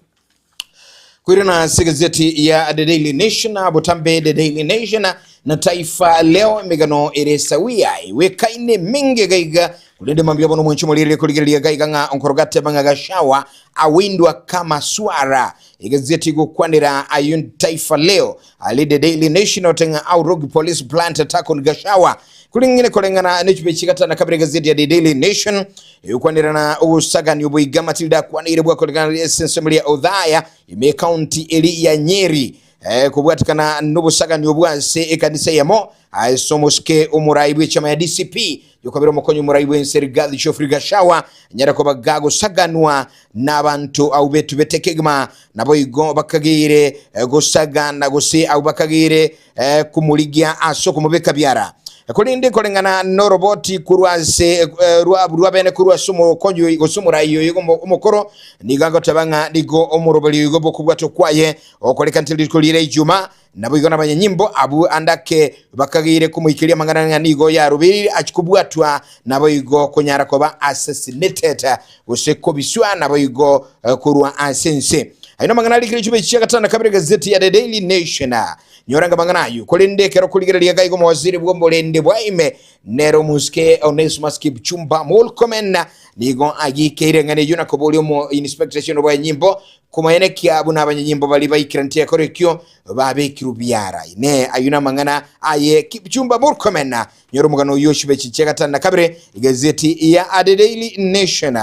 Kwirana ase egazeti ya The Daily Nation, botambe The Daily Nation na Taifa Leo emegano ere sawia ewekaine minge gaiga korende mambia bono omwanchi omorere korigereria gaiga ng'a onkoro gateba ng'a Gachagua awindwa kama swara egazeti gokwanera ayo Taifa Leo ali The Daily Nation ote ng'a au rogue police plant attack on Gachagua kuring'ine koreng'ana nechibe chigatana kabere gazeti ya The Daily Nation ekwanirana ogosagania oboiga Matilda akwanire bwakorekana ase ensemo ya Othaya ime county eri ya Nyeri eh, kobwatikana n'obosagani obwo ase ekanisa eyemo ase omosike omorai bw'echama ya DCP yokabera omokonyi omorai bw'ense Rigathi Geoffrey Gachagua nyara koba gagosaganwa n'abanto au betubete kegima naboigo bakageire eh, gosagana gose au bakageire eh, komorigia ase okomobeka biara korende koreng'ana noroboti korwa ase eh, rwa rwa bene korwa ase omokonyi oyo gose omorai oyo omokoro nigo agoteba ng'a nigo omoroberi oyo bokobwatwa kwaye okorekanete rituko riria ijuma Naboigo nabanyanyimbo abwo ande ake bakageire komoikeria amang'ana ng'a nigo yarobeire achie kobwatwa, naboigo konyara koba assassinated, gose kobiswa naboigo korwa ase ense. Ayio namang'ana arikire chibe chia gatano na kabere gazeti ya The Daily Nation. Nyora ng'a amang'ana ayio. Korende ekero okorigereria iga igo omowaziri bw'oborende bwa ime nere omosike Onesmus Kipchumba Murkomen nigo agikeire eng'ana eyio na koboria omo inspector general bw'abanyanyimbo Komoenekia buna abanyanyimbo baria baikeraneti ekero ekio babekirwe biara. Inee! Ayio namang'ana aye Kipchumba Murkomen? Nyora omogano oyio chibe chichia gatano na kabere, egazeti ya The Daily Nation.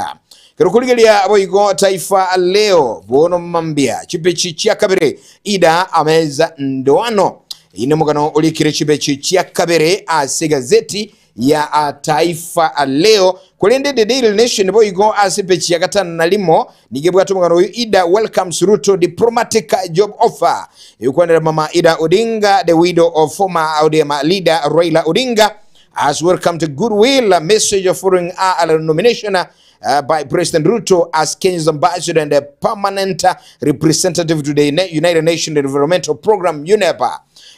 Kero okorigereria boigo Taifa Leo, bono mambia chipechi chia kabere, Ida ameza ndoano. Eye nomogano orikire chipechi chia kabere ase egazeti ya Taifa Leo. Korende The Daily Nation boigo ase epeji ya gatano na rimo nigo ebwate omogano oyo Ida welcomes Ruto diplomatic job offer. Egokwanera Mama Ida Odinga, the widow of former ODM leader Raila Odinga, has welcomed goodwill message following her nomination by President Ruto as Kenya's ambassador and a permanent representative to the United Nations Environmental Program UNEP.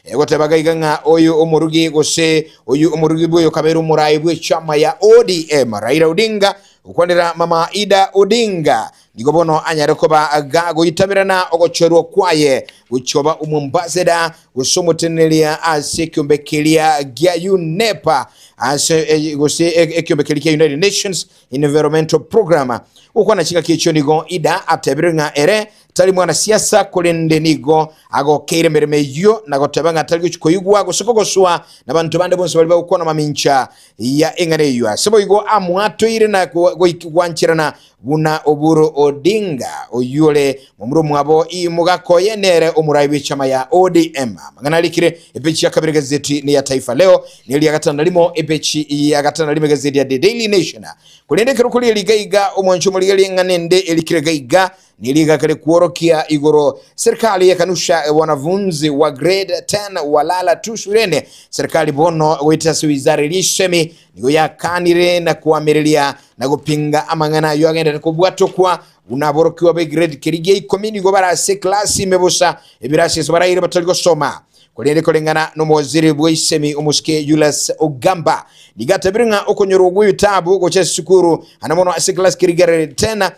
Egoteba gaiga ng'a oyo omorugi gose oyo omorugi bw'oyo kabere omorai bw'echama ya ODM Raila Odinga gokwanera Mama Ida Odinga nigo bono anyare koba gagoitaberana ogochorwa kwaye gochia omoambassador gose omoteneneria ase ekiombe keria gia UNEP ase eh, gose e- ekiombe keria kia United Nations Environmental Program. Gokwana chingaki echio nigo Ida atebire ng'a ere tari mwanasiasa korende nigo agokeire emeremo eyio na goteba ng'a tari gochi koigwa gose kogoswa nabanto bande bonsi baria bagokwana mamincha ya eng'ana eyio. Ase boigo amwatoire na gwancherana buna Oburu Odinga oyio ore momura omwabo Mogaka oye nere omorai bw'echama ya ODM. Amang'ana arikire epeji ya kabere gazeti ya Taifa Leo, na eria gatano na rimo epeji ya gatano na rimo egazeti ya The Daily Nation. Korende ekero koria riga iga omwancho omorigereria eng'ana ende erikire iga iga, neriga kare kworokia igoro serikali ekanusha wanafunzi wa grade 10 walala tu shuleni. Serikali bono goetera ase wizara eria isemi nigo yakanire na koamereria na gopinga amang'ana ayio agenderete kobwatokwa buna aborokigwa be grade keria gia ikomi nigo bare ase eklasi ime bosa ebirasi ase baraire batari gosoma. Korende koreng'ana nomowaziri bw'eisemi omosike Julius Ogamba nigo atabire ng'a okonyorwa gw'ebitabu gocha ase esukuru ande mono ase class kerigereri tena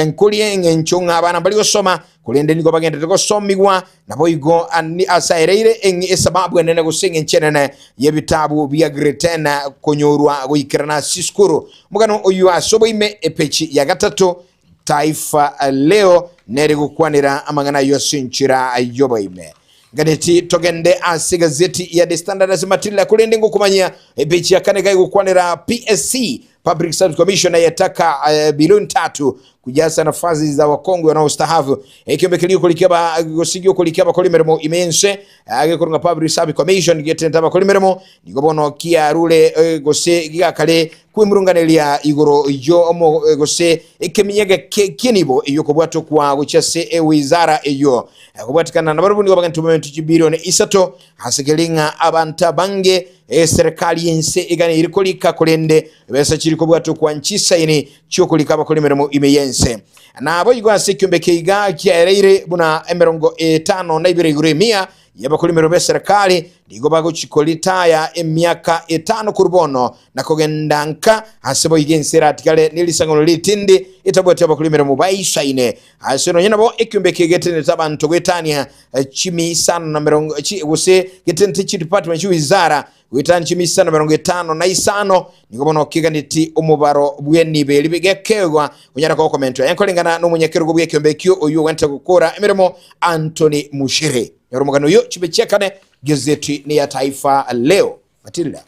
nkorie eng'encho ng'a abana mbari gosoma korende nigo bagenderete gosomigwa naboigo ase aereire esababu enene gose eng'encho enene y'ebitabu bia grade 10 konyorwa goikerana ase esukuru. Omogano oyio ase oboime epeji ya gatato Taifa Leo nere gokwanera amang'ana ayio ase enchera y'oboime. Nganeti togende ase egazeti ya The Standard ase Matilda korende ngokomanyia epeji ya kane gakwanera PSC Public Service Commission yataka bilioni tatu kujaza nafasi za wakongwe wanaostaafu. Ekiombe keria okorikia ba gose giokorikia abakori emeremo ime y'ense agekorwa ng'a Public Service Commission getenta abakori emeremo nigo bono kiarure gose gigakare kwemurunganeria igoro y'omo gose ekeminya geke ki'enibo eyio kobwatokwa gochia ase ewizara eyio. Kobwatikana nabarabwo nigo bagentwe bamentwe chibilioni isato ase keri ng'a abanto abange eserekari y'ense eganeire korika korende ebesa chiri kobwatokwa nchisaini chi'okorika abakora emeremo ime y'ense. Naboigo ase ekiombe keiga kiaereire buna emerongo etano na ibere igoro emia y'abakora emeremo b'eserekari nigo bagochia koritaya emiaka etano korwa bono na kogenda nka ase boigo ense eratigare nerisang'ano ritindi etabwati abakora emeremo baisaine. Ase nonya nabo ekiombe eke getenenete abanto goetania chimi isano na merongo chi, gose getenenete chidepartment chiwizara goetania chimi isano na merongo etano na isano nigo bono keganeti omobaro bw'enibo eri gekegwa onyara gokomentwa enkoreng'ana nomonyakerogo bw'ekiombe ekio oyio ogwente gokora emeremo Anthony Mushiri. Nyora omogano oyio chibe chiakane gazeti ni ya Taifa Leo. Matilda.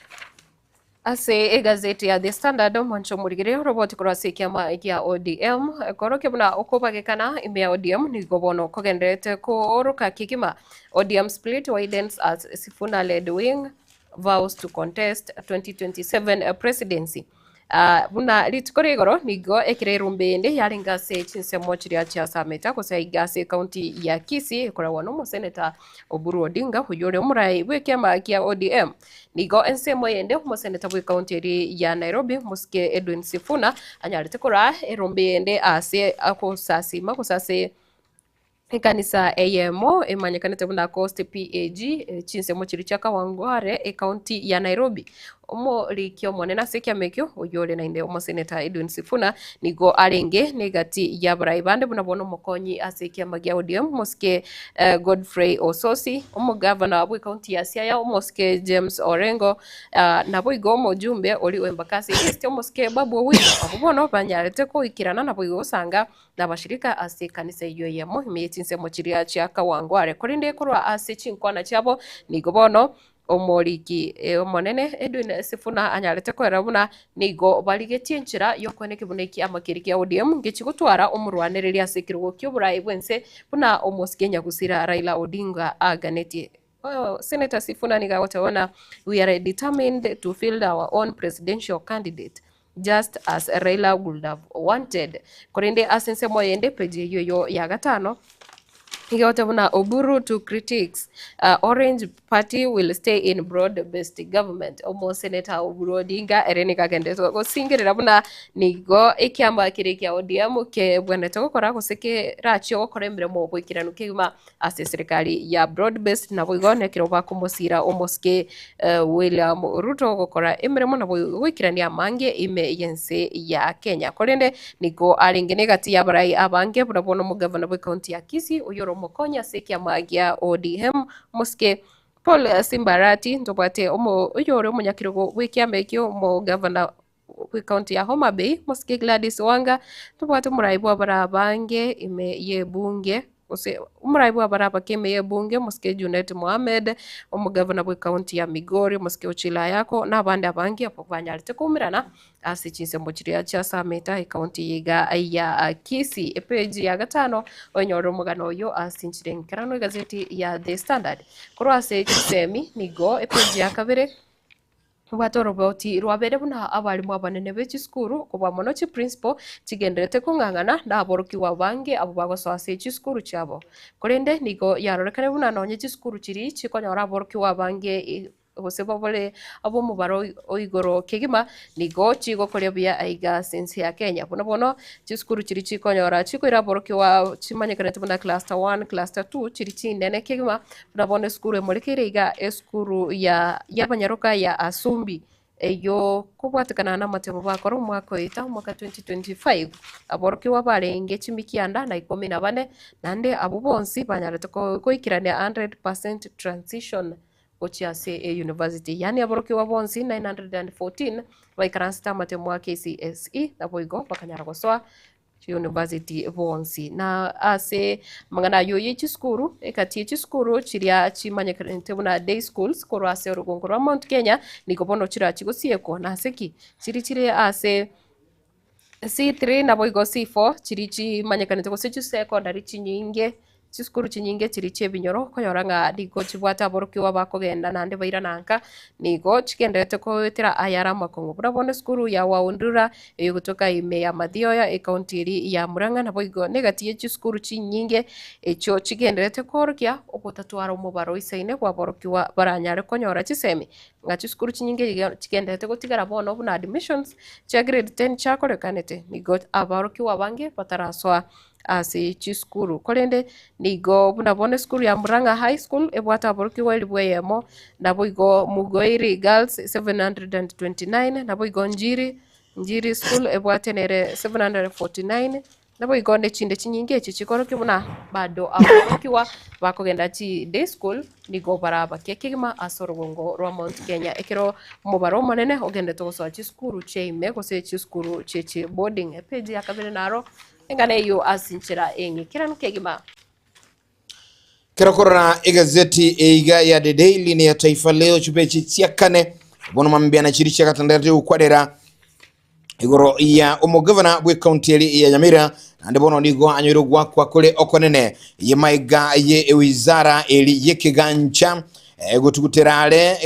Ase egazeti ya The Standard, omwancho omorigere oroboti korwa ase ekiama gia ODM korokia buna okobagekana ime ya ODM nigo bono kogendererete kooroka kegima. ODM split widens as Sifuna led wing vows to contest 2027 presidency. Ah, buna rituko ria igoro nigo ekero erumbe ende yarenge ase chinsemo chiria chia Sameta gose aiga ase ekaunti ya Kisii ekoragwa nomoseneta Oburu Odinga oyio ore omorai bw'ekiama kia ODM. Nigo ensemo eyende omoseneta bw'ekaunti eria ya Nairobi Mosike Edwin Sifuna anyarete koraa erombe eyende ase agosasima gose ase ekanisa eyemo emanyekanete buna Coast PAG chinsemo chiria chia Kawangware ekaunti ya Nairobi. Omoriki omonene ase ekiama ekio oyio ore naende omoseneta Edwin Sifuna nigo arenge negati y'abarai bande buna bono omokonyi ase ekiama gia ODM Mosike Godfrey Osotsi, omogavana bw'ecounty ya Siaya Omosike James Orengo, naboigo omojumbe oria o Embakasi East Omosike Babu Owino. Abwo bono banyarete goikerana naboigo gosanga nabashirika ase ekanisa eyio eyemo ime ye chinsemo chiria chia Kawangware. Korende korwa ase chinkwana chiabo nigo bono Omoriki omonene Edwin Sifuna anyarete koera buna nigo barigetie enchera y'okoeneki buna ekiama keria kia ODM ngechi gotwara omorwanereria ase ekerogo ki'oboraai bw'ense buna omosike nyagusira Raila Odinga aganetie. Senator Sifuna nigo agoteba buna we are determined to field our own presidential candidate just as Raila would have wanted. Korende ase ensemo eyende page eyio eyio ya gatano Nigo egoteba buna Oburu to critics Orange party will stay in broad based government. Omoseneta Oburu Odinga ere nigo agenderete gosingerera buna nigo ekiama keria kia ODM kebwenerete gokora gose kerachie gokora emeremo boikeranu kegima ase eserekari ya broad based naboigo nekero bakomosira omosike William Ruto gokora emeremo nabo goikerania amange ime y'ense ya Kenya. Korende nigo arenge negati y'abarai abange buna bono omogavana bw'ecounty ya Kisii oyio ore omokonyi ase ekiama gia ODM omosike Paul Simbarati ntobwate omo oyio ore omonyakerogo bw'ekiama ekio omogavana bw'ecounty ya Homa Bay, Mosike Gladys Wanga, tobwate omorai bw'abare abange ime y'ebunge, gose omorai bw'abare abake ime y'ebunge, Mosike Junet Mohamed, omogavana bw'ecounty ya Migori, Mosike Ochilo Ayako, na abande abange abwo banyarete koumerana ase chinsemo chiria chia Sameta ecounty eye iga ya Kisii. Epage ya gatano onyore omogano oyo ase enchera enkeranu egazeti ya The Standard. Korwa ase chisemi nigo epage ya kabere. Bwate oroboti rwabere buna abalimu abanene be chisukuru, kobua mono chiprinciple chigendererete kong'ang'ana na aborokigwa abange abwo bagosoa ase chisukuru chiabo. Korende nigo yarorekane buna nonye chisukuru chiria chikonyora aborokigwa abange gose babore ab'omobaro o igoro kegima nigo chigokoria buya aiga ase ense ya Kenya. Buna bono chisukuru chiria chikonyora chikoira aborokigwa chimanyekanete buna cluster one, cluster two chiria chinene kegima Buna bono esukuru emorekeire iga esukuru ya y'abanyaroka ya Asumbi, eyio kobwatekana namatemo bakora omwaka oeta, omwaka 2025, aborokigwa barenge chimikianda na ikomi na bane, naende abwo bonsi banyarete goikerania 100% transition gochia ase eyunivasiti. Yaani aborokigwa bonsi 914 baikaransete amatemo a KCSE naboigo bakanyara gosoa University bonsi. Na ase amang'ana ayio ye chisukuru, egati ye chisukuru chiria chimanyekanete buna day schools korwa ase orogongo rwa Mount Kenya, nigo bono chirachie gosiekwa. Nase ki? Chiri chire ase C3 naboigo C4 chiria chimanyekanete gose chisecondary chinyinge. Chisukuru chinyinge chiria chi'ebinyoro okonyora ng'a nigo chibwate aborokigwa bakogenda naende bairana nka, nigo chigendererete goetera ayare amakong'u. Buna bono esukuru ya Waundura eyogotoka ime ya Mathioya ecounty eria ya Murang'a naboigo negati ye chisukuru chinyinge echio chigendererete koorokia ogotatwara omobaro oisaine bw'aborokigwa baranyare konyora chisemi ng'a chisukuru chinyinge iga chigendererete gotigara bono buna admissions chia grade ten chiakorekanete nigo aborokigwa abange batarasoa ase chisukuru. Korende nigo buna bono esukuru ya Murang'a High School ebwate aborokigwa elifu eyemo, naboigo Mugoiri Girls 729, naboigo Njiri, Njiri School ebwate nere 749, naboigo nechinde chinyinge echi chikorokia buna bado aborokigwa bakogenda chi day school nigo barabakie kegima ase orogongo rwa Mount Kenya. Ekero omobaro omonene ogenderete gosoa chisukuru chia ime gose chisukuru chie chiboarding. Epage ya kabere naro Eng'ana eyio ase enchera eng'ikeranu kegima. Kero korora egazeti eiga ya The Daily ne ya Taifa Leo chipeji chia kane bono mambiana chiri chia gatandatu gokwanera igoro ya omogavana bwe county eri ya Nyamira naende bono nigo anyoire ogwakwa kore okonene ye maiga ye ewizara eri yekegancha Gotugutera are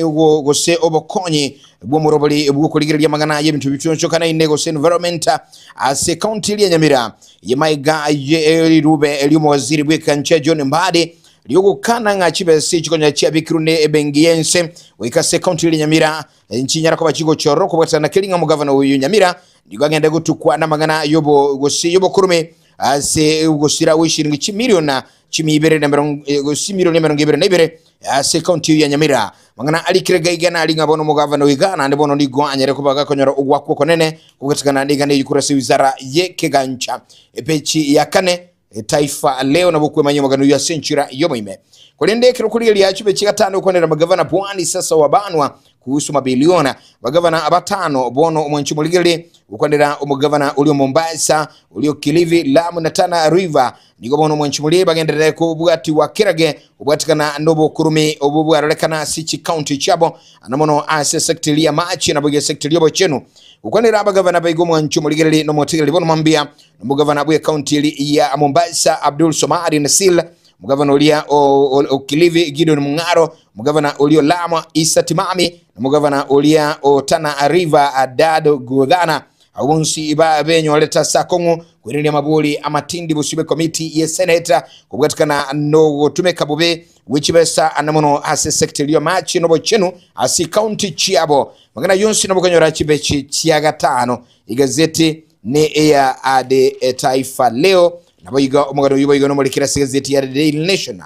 gose obokonyi bw'omorobori bw'okorigereria amang'ana y'ebinto bichonchokanaine gose environment ase county eria Nyamira yemaiga ye rirube ri'omowaziri bw'ekancha John Mbadi riogokana ng'a chibesa chikonya chiabekirwe ne ebenki y'ense goika ase county eria Nyamira nchinyara koba chigochorora okobwatana na keri ng'a omogavana oyo Nyamira nigo agende gotukwa namang'ana yobo gose yobokurume ase ogosira gwe shilingi chimilion chimia ibere na emerongo gose chimilion emerongo ebere na ibere ase ekaunti eyio ya Nyamira. Amang'ana arikire gaiga nari ng'a bono omogavana oiga naende bono nigo anyare koba gakonyora ogwakwa okonene kogetekana niga neyio korwa ase wizara y'ekegancha. Epeji ya kane Taifa Leo nabo okwemanyia omogano oyio ase enchera y'omoime. Korende ekero okorigereria chibechi gatano okwanera amagavana Pwani sasa wabanwa kuhusu mabiliona abagavana abatano bono omwanchi omorigereria gokwanera omogavana oria o Mombasa oria o Kilifi Lamu na Tana River nigo bono omwanchi moria bagenderere kobwatiwa kerage kobwatikana nobokurumi obwo bwarorekana ase chikaunti chiabo ana mono ase sector eria y'amache naboigo esector y'obochenu gokwanera abagavana baigo omwanchi omorigereria na omotegereri bono mambia nomogavana bw'ekaunti eri ya Mombasa Abdul Somari Nasil Omogavana oria o Kilifi Gideon Mung'aro, omogavana oria o Lamu Issa Timami, na omogavana oria o Tana River Dado Godhana. Abwo bonsi benyorete ase akong'u koiraneria amabori amatindi bosio b'ekomiti y'eseneta kobwatikana nogotumeka bobe gwe chibesa ande mono ase esecta eria y'amache nobochenu ase ekaunti chiabo. Amang'ana yonsi nabo okonyora chibechi chia gatano. Egazeti ne eya The Taifa Leo. Naboigo omogano oyio boigo nomorekere ase egazeti ya The Daily Nation.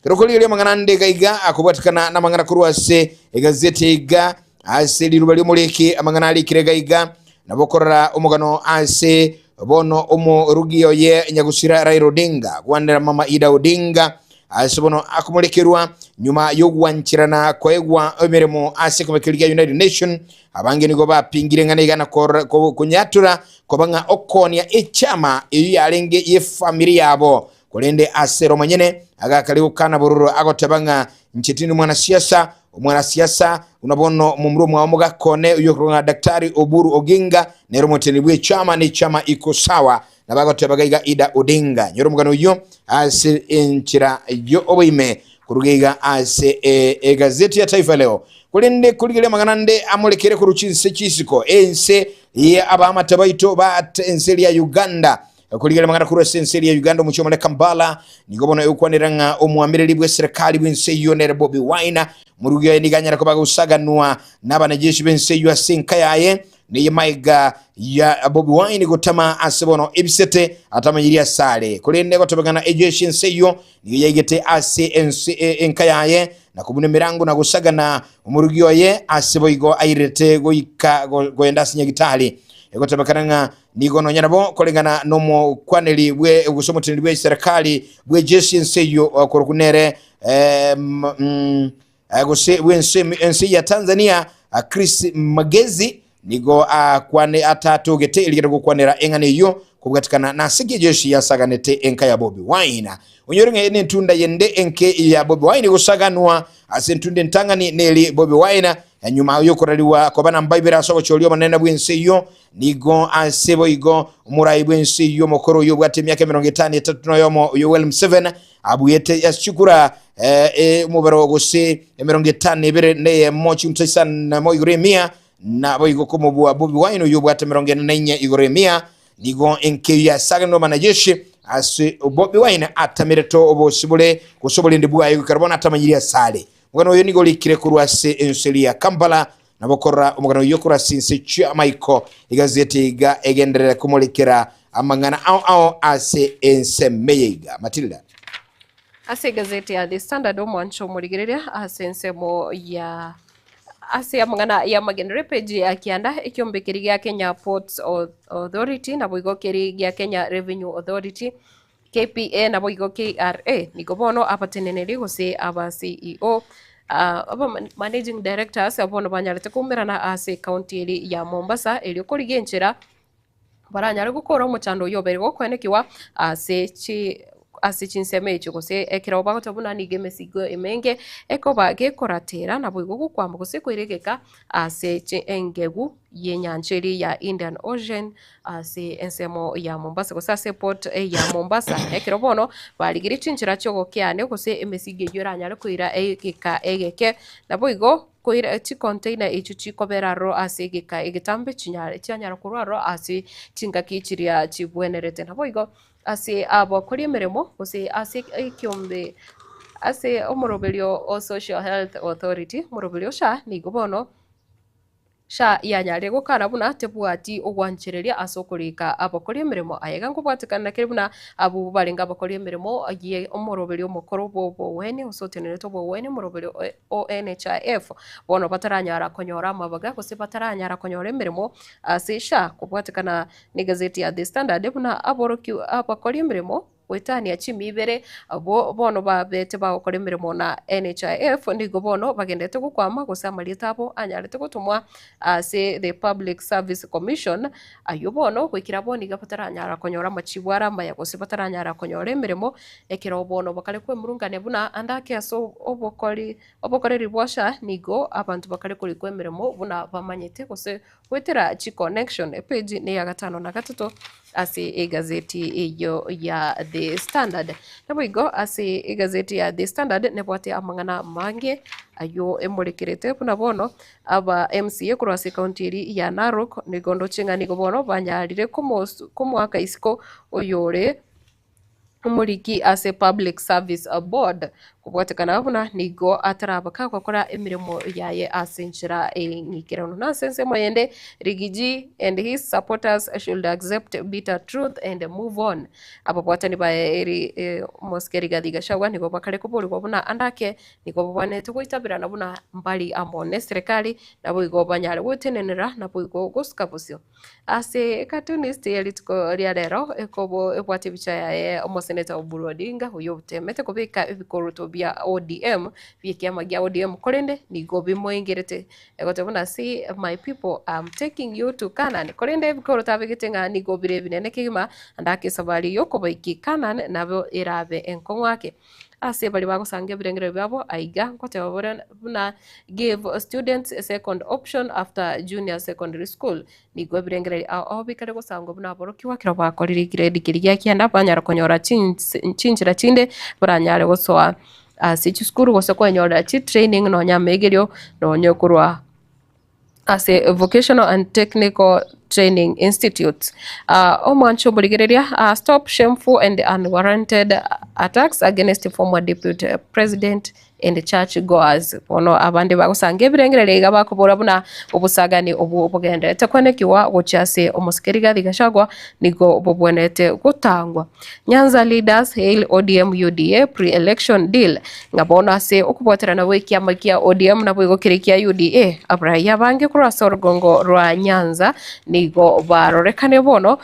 Ekero okorigereria amang'ana ande iga iga akobwatekana namang'ana korwa ase egazeti iga ase riruba ri'omoriki amang'ana arikire iga iga nabo okorora omogano ase bono omorugi oye nyagusira Raila Odinga gwanera mama Ida Odinga ase bono akomorekerwa nyuma y'ogwancherana koegwa emeremo ase ekemokerio kia United Nation Abange nigo bapingire ng'a niga na konyatura koba ng'a okoonia echama eyio yarenge y'efamiri yabo. Korende ase ere omonyene agakari gokana bororo agoteba ng'a inche tindi mwanasiasa, omwanasiasa buna bono momura omwabo mogakone oyio okorokwa ng'a Daktari Oburu Oginga nere omoteneneri bw'echama na echama iko sawa. Nabo agoteba gaiga Ida Odinga. Nyora omogano oyio ase enchera y'oboime koruga iga ase egazeti ya Taifa Leo. Korende korigereria amang'ana ande amorekere korwa chinse chi'isiko, ense ya abaamate baito ba ense eria ya Uganda. Korigereria amang'ana korwa ase ense eria ya Uganda, omochie omore Kampala, nigo bono egokwanera ng'a omoamereri bw'eserekari bw'ense eyio nere Bobi Wine, Omorugi oye nigo anyare koba agosaganwa nabanajeshi b'ense eyio ase enka yaye, neye maega ya Bobi Wine gotama ase bono ebisete atamanyirie ase are. Korende gotebekana ejeshi ense eyio nigo yaigete ase ense enka yaye na kobuna emerango na gosagana omorugi oye ase boigo airete goika goenda ase nyagitari. Egotebekana ng'a nigo nonya nabo koreng'ana nomokwaneri bwe gose omoteneneri bwe serikali bw'ejeshi ense eyio korokwa nere gose bw'ense ense ya Tanzania Chris Magezi nigo akwane atatogete erigere gokwanera eng'ana eyio kobwatikana nase ki ejeshi yasaganete enka ya Bobi Wine. Onyore ng'a nentunda yende enke ya Bobi Wine gosaganwa ase entunda entang'ani neri Bobi Wine nyuma yokorariwa koba namba ibere ase obochori obonene bw'ense eyio Nigo ase boigo omorai bw'ense eyio omokoro oyio obwate emiaka 53 oyo Yoweri Museveni abuete ase chikura omobaro gose 52 chinsa isano nemo igoro emia na boigo komobua Bobi Wine oyio obwate 44 igoro emia. Nigo enkeyo yasaganirwe amanajeshi ase Bobi Wine atamerete obosibore gose oborendi bwaye goikera bono atamanyiri asare. Omogano oyo nigo orikire korwa ase ense eria ya Kampala. Nabo korora omogano oyio korwa ase inse chi'amaiko, egazeti iga egenderere komorekera amang'ana ao ao ase ensemo eye iga. Matilda. Ase egazeti ya The Standard omwancho omorigereria ase ensemo ya ase amang'ana y'amagenderero epeji ya kianda ekiombe keria gia Kenya Ports Authority naboigo keria gia Kenya Revenue Authority KPA naboigo KRA, nigo bono abateneneri gose aba CEO, aba managing directors bono banyarete koumerana ase ecounty eria ya Mombasa erio korigia enchera baranyare gokora omochando oyio obeire gokoenekiwa ase chi ase chinsemo echio gose ekero bagoteba buna nigo emesigo emenge ekoba gekoratera naboigo gokwama gose koiregeka ase chi engegu y'enyancha eria ya Indian Ocean. ase ensemo ya Mombasa gose ase eport ya Mombasa. Ekero bono barigirie chinchera chi'ogokeania gose emesigo eyio eranyare koira egeka egeke, naboigo koira chicontainer echio chikobera aroro ase egeka egetambe chinyare chianyara korwa aroro ase chingaki chiria chibwenerete. Naboigo ase abakori emeremo gose ase ekiombe ase omoroberio o Social Health Authority, omoroberio o SHA nigo bono. SHA yanyarire gokana buna tebwati ogwanchereria ase okorika abakori emeremo aye iga nkobwatekana kere buna abwo barenge abakori emeremo ye omoroberio omokoro bw'oboweni gose otenenerete oboweni omoroberio o NHIF bono bataranyara konyora amabaga gose bataranyara konyora emeremo ase SHA kobwatekana negazeti ya The Standard buna aborokia abakori emeremo Goetania chimi ibere, abwo bono babete bagokora emeremo na NHIF nigo bono bagenderete gokwama gose amarieta abo anyarete gotomwa ase the Public Service Commission, ayio bono goikera abwo nigo bataranyara konyora amachibu are amaya gose bataranyara konyora emeremo ekero bono bakare kwemurungania buna ande ake ase obokori obokoreri bwa SHA nigo abanto bakare korikwa emeremo buna bamanyete gose Goetera chiconnection, epage neya gatano na gatato ase egazeti eyio ya The Standard. Naboigo ase egazeti ya The Standard nebwate amang'ana amange ayio emorekerete buna bono aba MCA korwa ase ekaunti eria ya Narok nigo ndoche ng'a nigo bono banyarire komoaka isiko oyore omoriki ase Public Service Board, kobwatekana buna nigo atarabaka gokora emeremo yaye ase enchera eng'ikeranu. Na ase ensemo eyende, Rigiji and his supporters should accept bitter truth and move on. Ababwatani baye eri Omosike Rigathi Gachagua nigo bakare koborigwa buna ande ake nigo babwenerete goitabirana buna mbari amo neserekari naboigo banyare gotenenera naboigo gosuka bosio. Ase ecartoonist ye rituko ria rero ekobo ebwate ebicha yaye omoseneta Oburu Odinga oyio otemete kobeka ebikoroto bia ODM biekiama gia ODM korende nigo bimoengerete egoteba buna see my people am taking you to Canaan korende ebikoroto abegete ng'a nigo bire ebinene kegima naende ake esabari yokobaiki Canaan nabo erabe enkong'u ake. Ase baria bagosanga ebirengererio biabo aiga ngoteba bore buna give students a second option after junior secondary school. Nigo ebirengererio ao ao bikare gosangwa buna aborokigwa ekero bakorire egrade keria gia kianda banyara konyora chinchera chinde baranyare gosoa. ase chisukuru gose kwenyorera chitraining nonya amegerio nonya korwa ase Vocational and Technical Training Institutes. Omwancho omorigereria, Stop shameful and unwarranted attacks against former deputy president and church goers. Bono abande bagosanga ebirengererio iga bakobora buna obosagani obwo bogendererete kwenekiwa gochia ase omosike Rigathi Gachagua nigo bobwenerete gotangwa. Nyanza leaders hail ODM UDA pre-election deal ng'a bono ase okobwaterana gw'ekiama kia ODM naboigo kere kia UDA abaraiya abange korwa ase orogongo rwa Nyanza nigo barorekane bono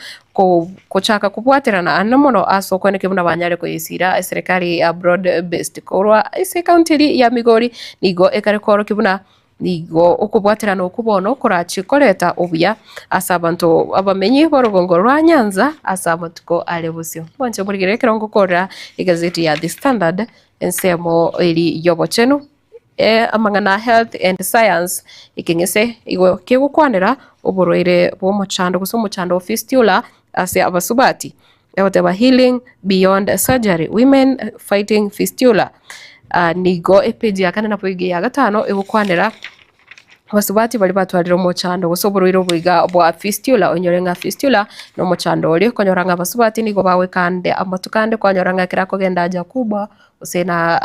gochaka kobwaterana ande mono ase okwenekio buna banyare koyesira eserekari ya broad based korwa ase ekaunti eria ya Migori nigo ekare koorokia buna Nigo okobwaterana okwo bono korachie koreta obuya ase abanto abamenyi b'orogongo rwa Nyanza ase amatuko are bosio. Mwanche morigererie ekero ngokorera egazeti ya The Standard ensemo eri y'obochenu amang'ana a Health and Science ekeng'ese igo kegokwanera oborwaire bw'omochando gose omochando o fistula ase abasubati. Egoteba healing beyond surgery, women fighting fistula. Nigo epage ya kane na boigo eya gatano egokwanera abasubati baria batwarire omochando gose oborwaire oboiga bwa fistula onyore ng'a fistula na omochando oria okonyora ng'a abasubati nigo bagoika ande amatuko ande kwanyora ng'a ekero akogenda haja kubwa gose na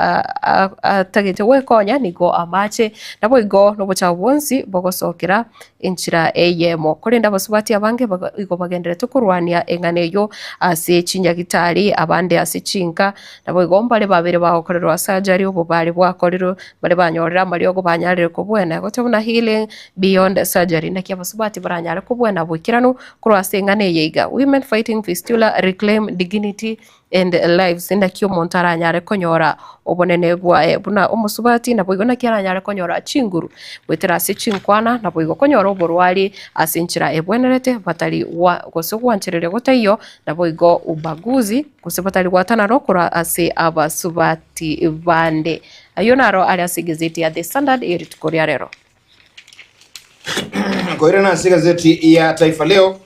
atagete gwekonya nigo amache, naboigo nobochafu bwonsi bogosokera enchera eyemo. Korende abasubati abange igo bagendererete korwania eng'ana eyio ase chinyagitari, abande ase chinka, naboigo mbare babere bagokorerwa surgery obobari bwakorirwe, mbare banyorire amariogo banyarire kobwena. Goteba buna healing beyond surgery, naki abasubati baranyare kobwena boikeranu korwa ase eng'ana eye iga. Women fighting fistula reclaim dignity and lives, naki omonto aranyare konyora obonene bwaye buna omosubati, naboigo naki aranyare konyora chinguru goetera ase chinkwana, naboigo konyora oborwari ase enchera ebwenerete batari gwa gose gwanchereria gotaiyo, naboigo ubaguzi gose batari gwatananwa korwa ase abasubati bande. Ayio naro are ase egazeti ya The Standard ye rituko ria rero. Koirana ase egazeti ya Taifa Leo,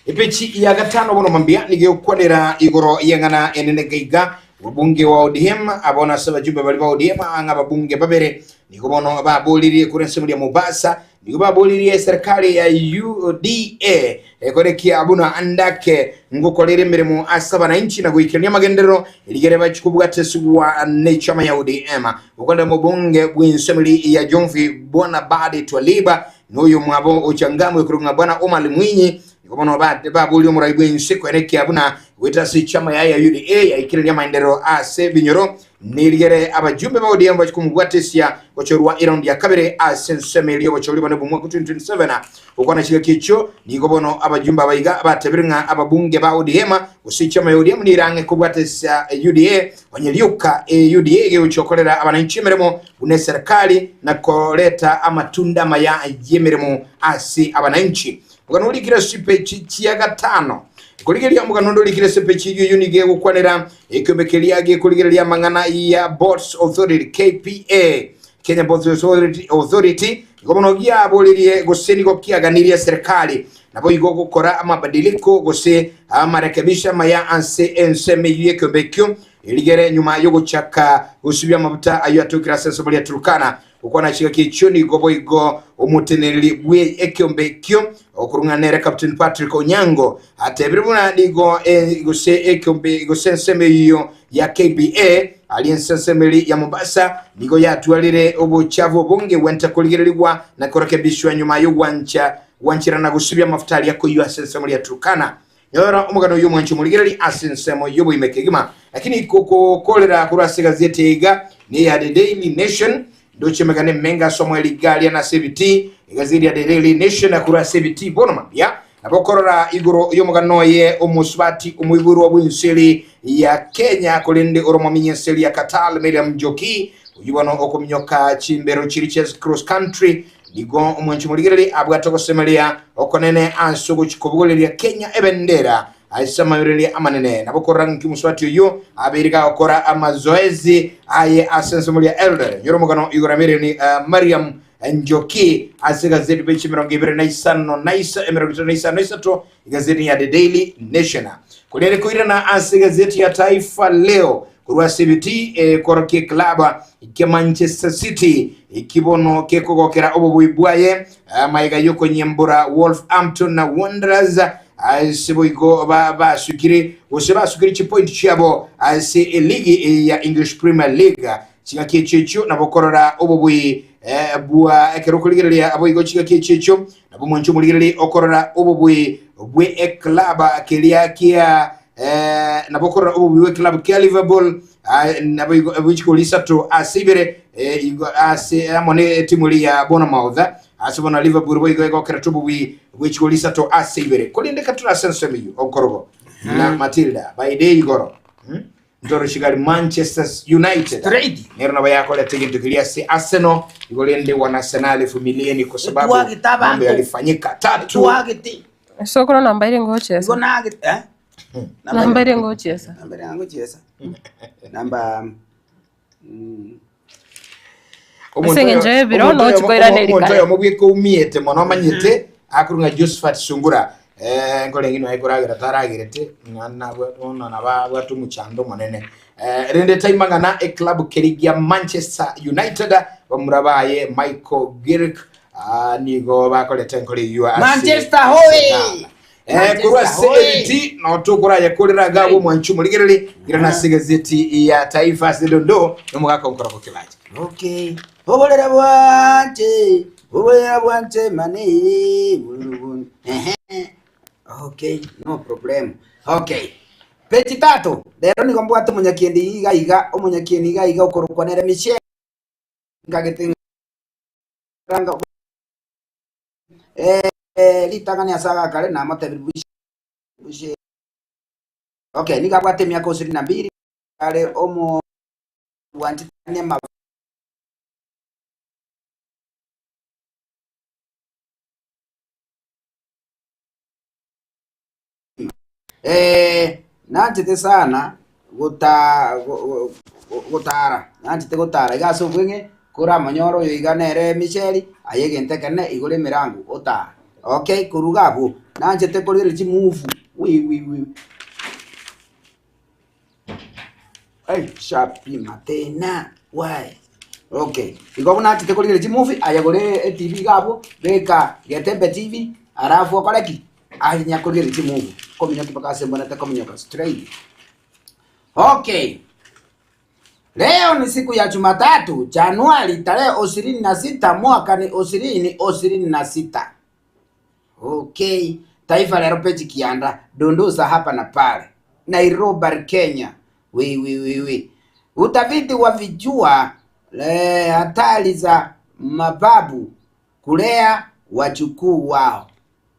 epechi ya gatano bono mambia nigo egokwanera igoro y'eng'ana enene gaiga obunge wa ODM abo nase abajumbe baria ba ODM ang'e ababunge babere nigo bono baboririe korwa ensemo ya Mombasa nigo baboririe eserikali ya UDA ekorekia buna andake ngokorera emeremo ase abananchi na goikerania amagenderero erigere bachi kobwatesigwa nechama ya ODM Okorende omobunge bw'ensemeri ya Jomvi Bwana Badi Twaliba na oyomwabo Ochangamwe korwa ng'a Bwana Omar Mwinyi nigo bono baboria omorai bw'ense koenekia buna goeta ase echama yaye ya UDA yaikereria amaenderero ase ebinyoro nerigere abajumbe ba ODM bache komobwatesia gochorwa eraundi ya kabere ase ensemo eria y'obochori bone bw'omwaka 2027. Gokwana chingaki echio nigo bono abajumbe aba iga batebire ng'a ababunge ba ODM gose echama ya ODM nigo erang'e kobwatesia UDA Onye rioka UDA egegochia gokorera abananchi emeremo buna eserekari na koreta amatunda amaya y'emeremo ase abananchi. Omogano orikire ase chipeji chia gatano. Korigereria omogano onde orikire ase epeji eyio eyio nigo egokwanera ekiombe keria gekorigereria amang'ana ya Boards Authority KPA Kenya Ports Authority nigo bono giaboririe gose nigo kiaganirie eserekari Naboigo gokora amabadiliko gose amarekebisho amaya ase ensemo eyio y'ekeombe ekio, erigere nyuma y'ogochaka gosibia amabuta ayio atokire ase ensemo ria Turkana. Gokwana chingaki echio nigo boigo omoteneneri bwe ekeombe ekio okorung'ana nere Captain Patrick Onyango atebire buna nigo gose ekeombe gose ensemo eyio ya KPA aria ense ensemo eria ya Mombasa nigo yatwarire obochafu obonge gwenta korigererigwa na korekebishwa nyuma y'ogwancha Gwancherana gosibia amafuta aria akoiywa ase ensemo ria Turkana. Nyora omogano oyio omwanche omorigereri ase ensemo y'oboime kegima. Lakini kogokorera korwa ase egazeti eye iga neya The Daily Nation, ndoche emegano emenge ase omoerio iga aria nase ebitii. Egazeti ya The Daily Nation korwa ase ebitii bono mambia nabo okorora igoro y'omogano oye omosubati omoiborwa bw'enseri ya Kenya korende ore omominyi enseri ya Qatar Miriam Njoki oyio bono okominyoka chimbero chiria chia cross country Nigo omwanchi omorigereria abwate ogosemeria okonene ase ogochia kobogoreria Kenya ebendera ase amabereria amanene. Nabo korora ng'aki omosubati oyio abeire gagokora amazoezi aye ase ensemo ria Eldoret. Nyora omogano igoro ya Miriam, Mariam Njoki ase egazeti peji 25 na isa 53 egazeti ya The Daily Nation. Korende koirana ase egazeti ya Taifa Leo. Korwa ase ebitii ekorokia eclub kia Manchester City eki bono kekogokera obobui bwaye amaiga y'okonyembora Wolverhampton na Wanderers ase boigo basukire gose basukire chipoint chiabo ase eligi ya English Premier League. Chingaki echio echio nabo okorora obobui bwa ekero okorigereria boigo chingaki echio echio nabo mwanche omorigereria okorora obobui bwe eclub keria kia nabo okorora obobui bwe eclub kia Liverpool nabo igo chigori isato ase ibere igo ase amo ne etimu eria ya Bournemouth ase bono Liverpool boigo egokerete obobui bwe chigori isato ase ibere korende kature ase ensemo eyio okorogo na Matilda by day igoro Ntorochigari Manchester United Straight. nero nabo yakorete egento keria ase Arsenal igo rende wana Arsenal vumilieni kwa sababu Etwagete abanto. mambo yalifanyika tatu Etwagete. Sokoro namba ere ngochesa. Igo nagete eh? Namba ere ngochesa. Namba ere ngochesa. Namba Ase eng'encho y'ebiro, nochi koirana omonto erikare. oyomo bweka oumiete mono omanyete akorwa ng'a Josephat Sungura eh, nkorenge noe koragera taragerete ng'a nabwa- bono nabo abwate omochando omonene Eh, rende taimang'ana eclub keri gia Manchester United bamura baye Michael Garrick ah, nigo bakorete enkoro eyio ase Manchester hoye! Arsenal. Eh, korwa ase Manchester hoye! ebiti notokoraya korera iga abwo omwanchi omorigereri irana ase egazeti ya Taifa ase dondo nomogaka onkoroko kibacha. Okay. Oborera bwanche, oborera bwanche mane. Ehe. Okay, no problem. Okay. Page tatu, rero nigo mbwate omonyakieni iga iga, omonyakieni iga iga okorokwa nere Michelle. Nkagete ng'a eh, ritang'ani ase agakare namotebirie bush bush okay, nigo abwate emiaka ishirini na mbili are omo bwanchete ama Eh, nanchete sana gota go- go- gotara, nanchete gotara iga ase obweng'e, koramonyore oyo iga nere Michelle, aye egento ekenene igoro emerango otare. Okay, korwa iga abwo, nanchete korigereria chimove wi wi wi. Ai shapima tena why okay, igo buna nachete korigereria chimovie aye gora etv iga abwo, beka Getembe TV alafu okore ki? Aye nya korigereria chimovie, kominyokia mpaka ase mbonete kominyoka straight. Okay, leo ni siku ya Jumatatu, Januari tarehe ishirini na sita mwaka ni ishirini ishirini na sita. Okay, Taifa Leo page kianda dunduza hapa na pale. Nairobi, Kenya. Wi, wi, wi, wi. Utafiti wa vijua hatari za mababu kulea wajukuu wao.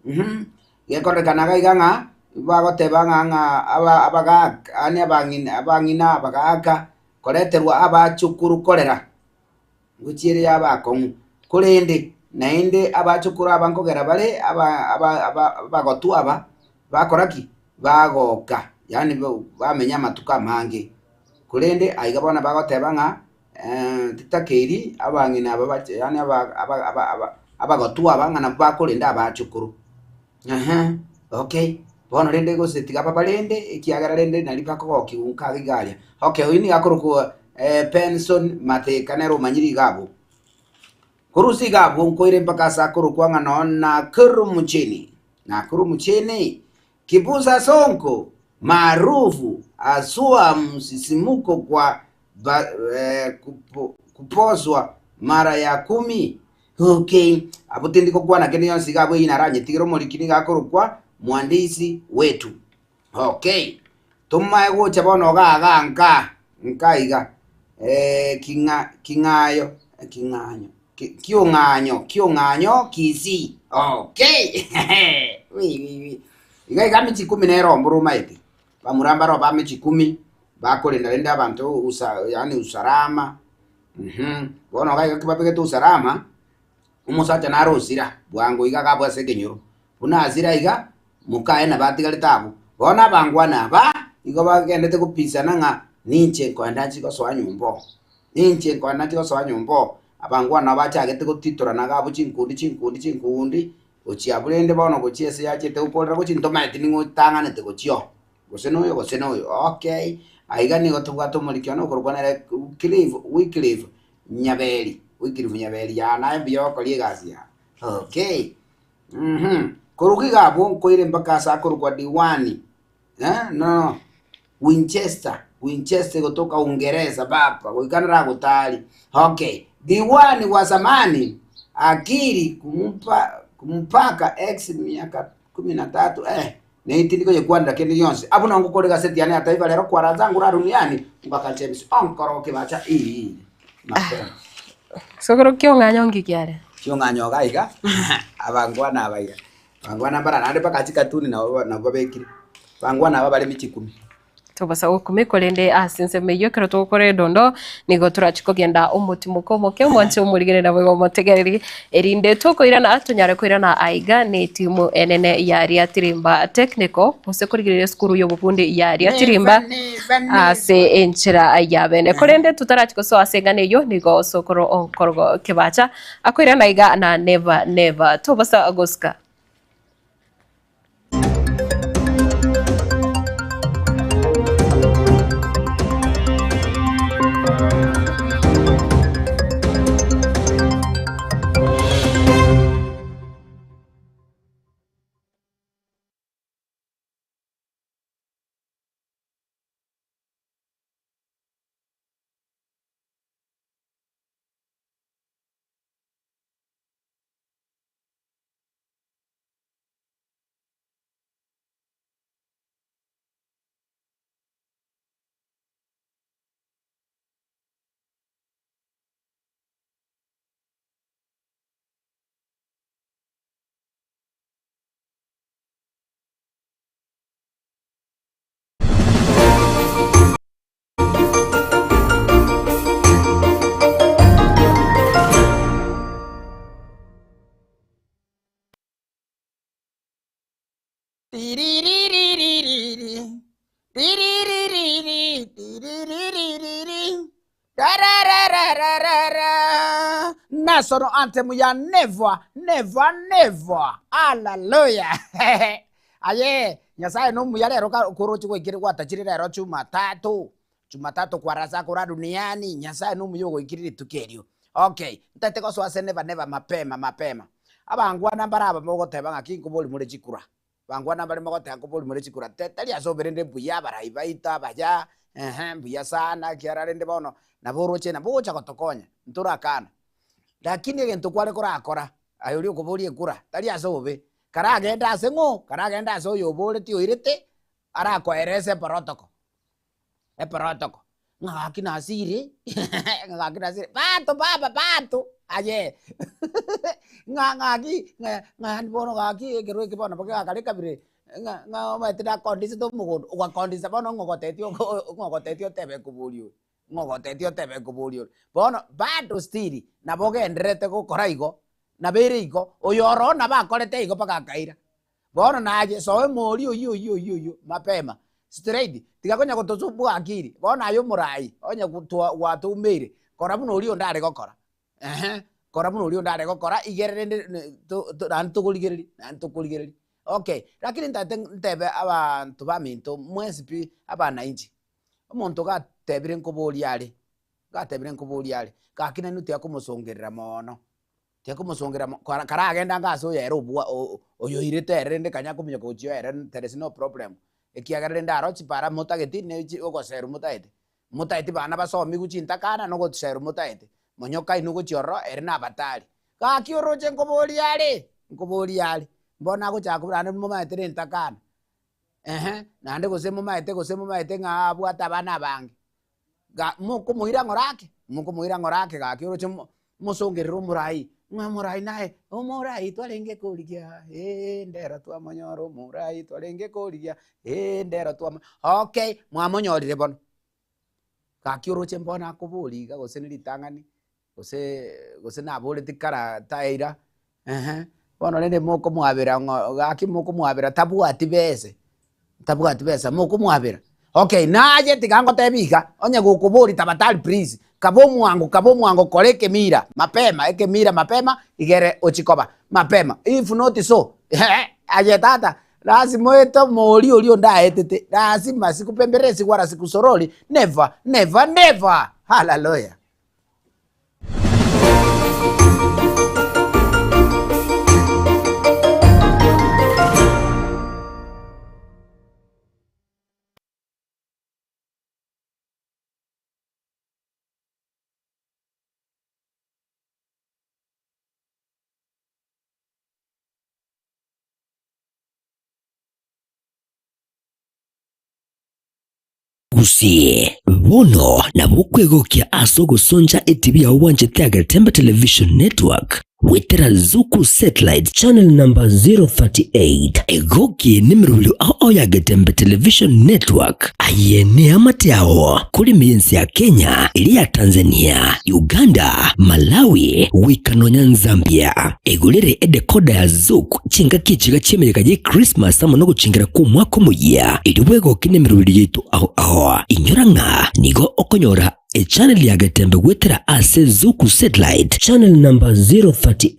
Mhm. Gekorekanaga iga ng'a bagoteba ng'a ng'a aba abagaka yaani abang'ina abang'ina abagaka koreterwa abachukuru korera. Ngochia ere y'abakong'u, korende naende abachokoro aba nkogera bare abagotu aba bakora ki? Bagoka, yaani bamenya amatuko amange. Korende aiga bono bagoteba ng'a titakeiri abang'ina aba bache yaani abagotu aba ng'a nabwo bakorenda abachokoro. Eeh okay, bono rende gose tiga babarende ekiagera rende nari bakogokiwa nka iga aria. Okay, oyio nigo akorokwa Benson Matheka nere omanyire iga abwo. Korusia iga abwo nkoire mpaka ase akorokwa ng'a noo Nakuru mchini, Nakuru mchini, Kibusa Sonko maarufu asua msisimuko kwa ba, kuposwa mara ya kumi. Okay, abwo tindi gokwana kende gionsi iga abwo eyio naranyetigere omoriki nigo akorokwa mwandishi wetu. Okay, tomae gocha bono iga iga nka, nka iga king'a king'ayo king'anyo ki- kiong'anyo kiong'anyo Kisii. Okay, wi wi wi. Iga iga mechi ikomi nere omboro omaete. Bamura mbaro ba mechi ikomi, bakorenda rende abanto usa yaani usalama. Bono iga iga kibabegete usalama, omosacha nare osira bwango iga agabwa ase ekenyoro. Buna asira iga, mokaye nabo atigarete abwo. Bono abangwana aba, igo bagendete gopisana ng'a ninche nkoenda nchie gosoa nyomba oo, ninche nkoenda nchie gosoa nyomba oo. Abangwana nabo bachagete gotitorana iga abwo chinkundi chinkundi chinkundi, gochia abwo rende bono gochia ase yachete gokorera gochia ntomaeti ning'o otang'anete gochia oo. Gose noyo gose noyo okay. Aiga nigo tobwate omoriki one okorokwa nere Cliff Wycliffe Nyaberi, Wycliffe Nyaberi yaa naye mbuya okoria egasi yaa. Okay, mh, korwa iga abwo nkoire mpaka ase akorokwa Diwani eh, no Winchester, Winchester egotoka Uingereza baba, goika naragotari. Okay, Diwani wa zamani akiri kumpa kumpaka ex miaka kumi na tatu eh, neitindi koyekwanera kende gionsi. Abwo nongo kore gaseti yane ya Taifa Lero kwaranza ngura duniani mpaka James onkoro kibacha ii mapema. Sokoro kiong'anyo nki kiare? Kiong'anyo iga iga abangwana aba iga abangwana mbara naende mpaka chikatuni nabo nabo babekire abangwana aba bare michikumi. Tobasa gokumia korende ase ensemo eyio ekero togokora edondo nigo torachi kogenda omotimoko omoke omwanche omorigere naboigo omotegereri erinde tokoirana tonyare koirana aiga ne etimu enene ya Riatirimba Technical gose korigereria esukuru y'obobundi ya Riatirimba ase enchera ya bene. Korende totarachi gosoa ase eng'ana eyio nigo osokoro onkorogo kebacha akoirana aiga na never never tobasa gosika. Tiririririririri, tiriririri, tiriririri, tarararararara. National anthem ya never, never, never. Hallelujah. Aye, Nyasaye nomuya rero koroche gwaikire gwatachire rero Jumatatu. Jumatatu kwarasa kora duniani, Nyasaye nomuya ogoikire rituko erio. Okay, ntete gosoa ase never never mapema mapema. Abangwana mbare aba mogoteba ng'aki nkobori more chikura. Bangwana mbare mogoteba nkobori more chikura. Tari ase oberende mbuya abarai baito abaya, ehe mbuya sana ekiagera rende bono nabo oroche nabo ogocha gotokonya, ntorakana. Lakini egento kware korakora, aye oria okoboria ekura, tari ase obobe, karagende ase ng'o? Karagende ase oyo oboretie oirete, arakoerese eprotocol. Eprotocol, ng'a gaki nasire, ng'a gaki nasire, bato baba bato aye ng'a ng'aki ng'a ng'a yaani bono gaki ekero eke bono kegakare kabere ng'a ng'a omanyete nakondisete omogondo, ogakondisa bono ng'a ogotetia oko ng'a ogotetia otebe nkoboria ore, ng'a ogotetia otebe nkoboria ore. Bono bado still nabo ogendererete gokora igo, nabo ere igo, oyo oroo nabo akorete igo mpaka akaira. Bono naye soa emori oyio oyio oyio oyio mapema straight, tiga konya gotosumbua akiri, bono aye omorai onye gwatoumeire, kora buna oria onde are gokora eeh, kora buna oria onde are gokora igere rende naende tokorigereria naende tokorigereria. Okay, lakini ntagete ntebe abanto baminto mwensi pi abanainchi, omonto gatebire nkoboria are, gatebire nkoboria are, gaki nainwe tiga komosongerera mono. Tiakomosongera mo kara karagende ange ase oyo ere obwa oyoirete ere rende kanya kominyoka gochia oyo ere there is no problem, ekiagera rende aro chipara motageti ne chi ogoserwa motagete, motageti bana basomigwe chintakana na ogoserwa motagete, monyoka inwe gochia ororo ere nabatari. Gaki oroche nkoboria are, nkoboria are, mbono agochaka kobora naende momanyete na entakana, ehe, naende gose momanyete gose momanyete ng'a abwate abana abange. Ga mokomoira ng'ora ake, mokomoira ng'ora ake gaki oroche mo mosongerere omorai, ng'a omorai naye, omorai twarenge korigia eh ndero twamonyora omorai twarenge korigia eh ndero twamo okay, mwamonyorire bono. Gaki oroche mbono akoboria iga gose ne ritang'ani, gose gose naboreti kara taira, ehe, bono rende mokomwabera ng'o gaki mokomwabera tabwati bese, tabwati besa mokomwabera. Okay, naye tiga ngotebi iga, onye gokoboria tafadhali please, kaba omwango kaba omwango kora ekemira mapema ekemira mapema igere ochie koba mapema, if not so aye tata. Lazima oete omori oria onde aetete, lazima sikupembelezi wala sikusorori, never, never, never! Hallelujah! Gusii, bono nabo okwegokia ase ogosoncha etibi yao bwanchete Agetembe Television Network goetera Zuku Satellite Channel number 038. Egokie nemerobio ao ao ya Getembe Television Network. Aye neamate ao kore ime y'ense ya Kenya, eria ya Tanzania, Uganda, Malawi, goika nonya Nzambia. Egorere edecoder ya Zuku chingaki echiga chi'emeyega ye Christmas amo nogochingera kw'omwaka omoyia, erio bwegoke nemerobio yaito ao ao. Inyora ng'a nigo okonyora echannel ya Getembe goetera ase Zuku Satellite, channel number 038.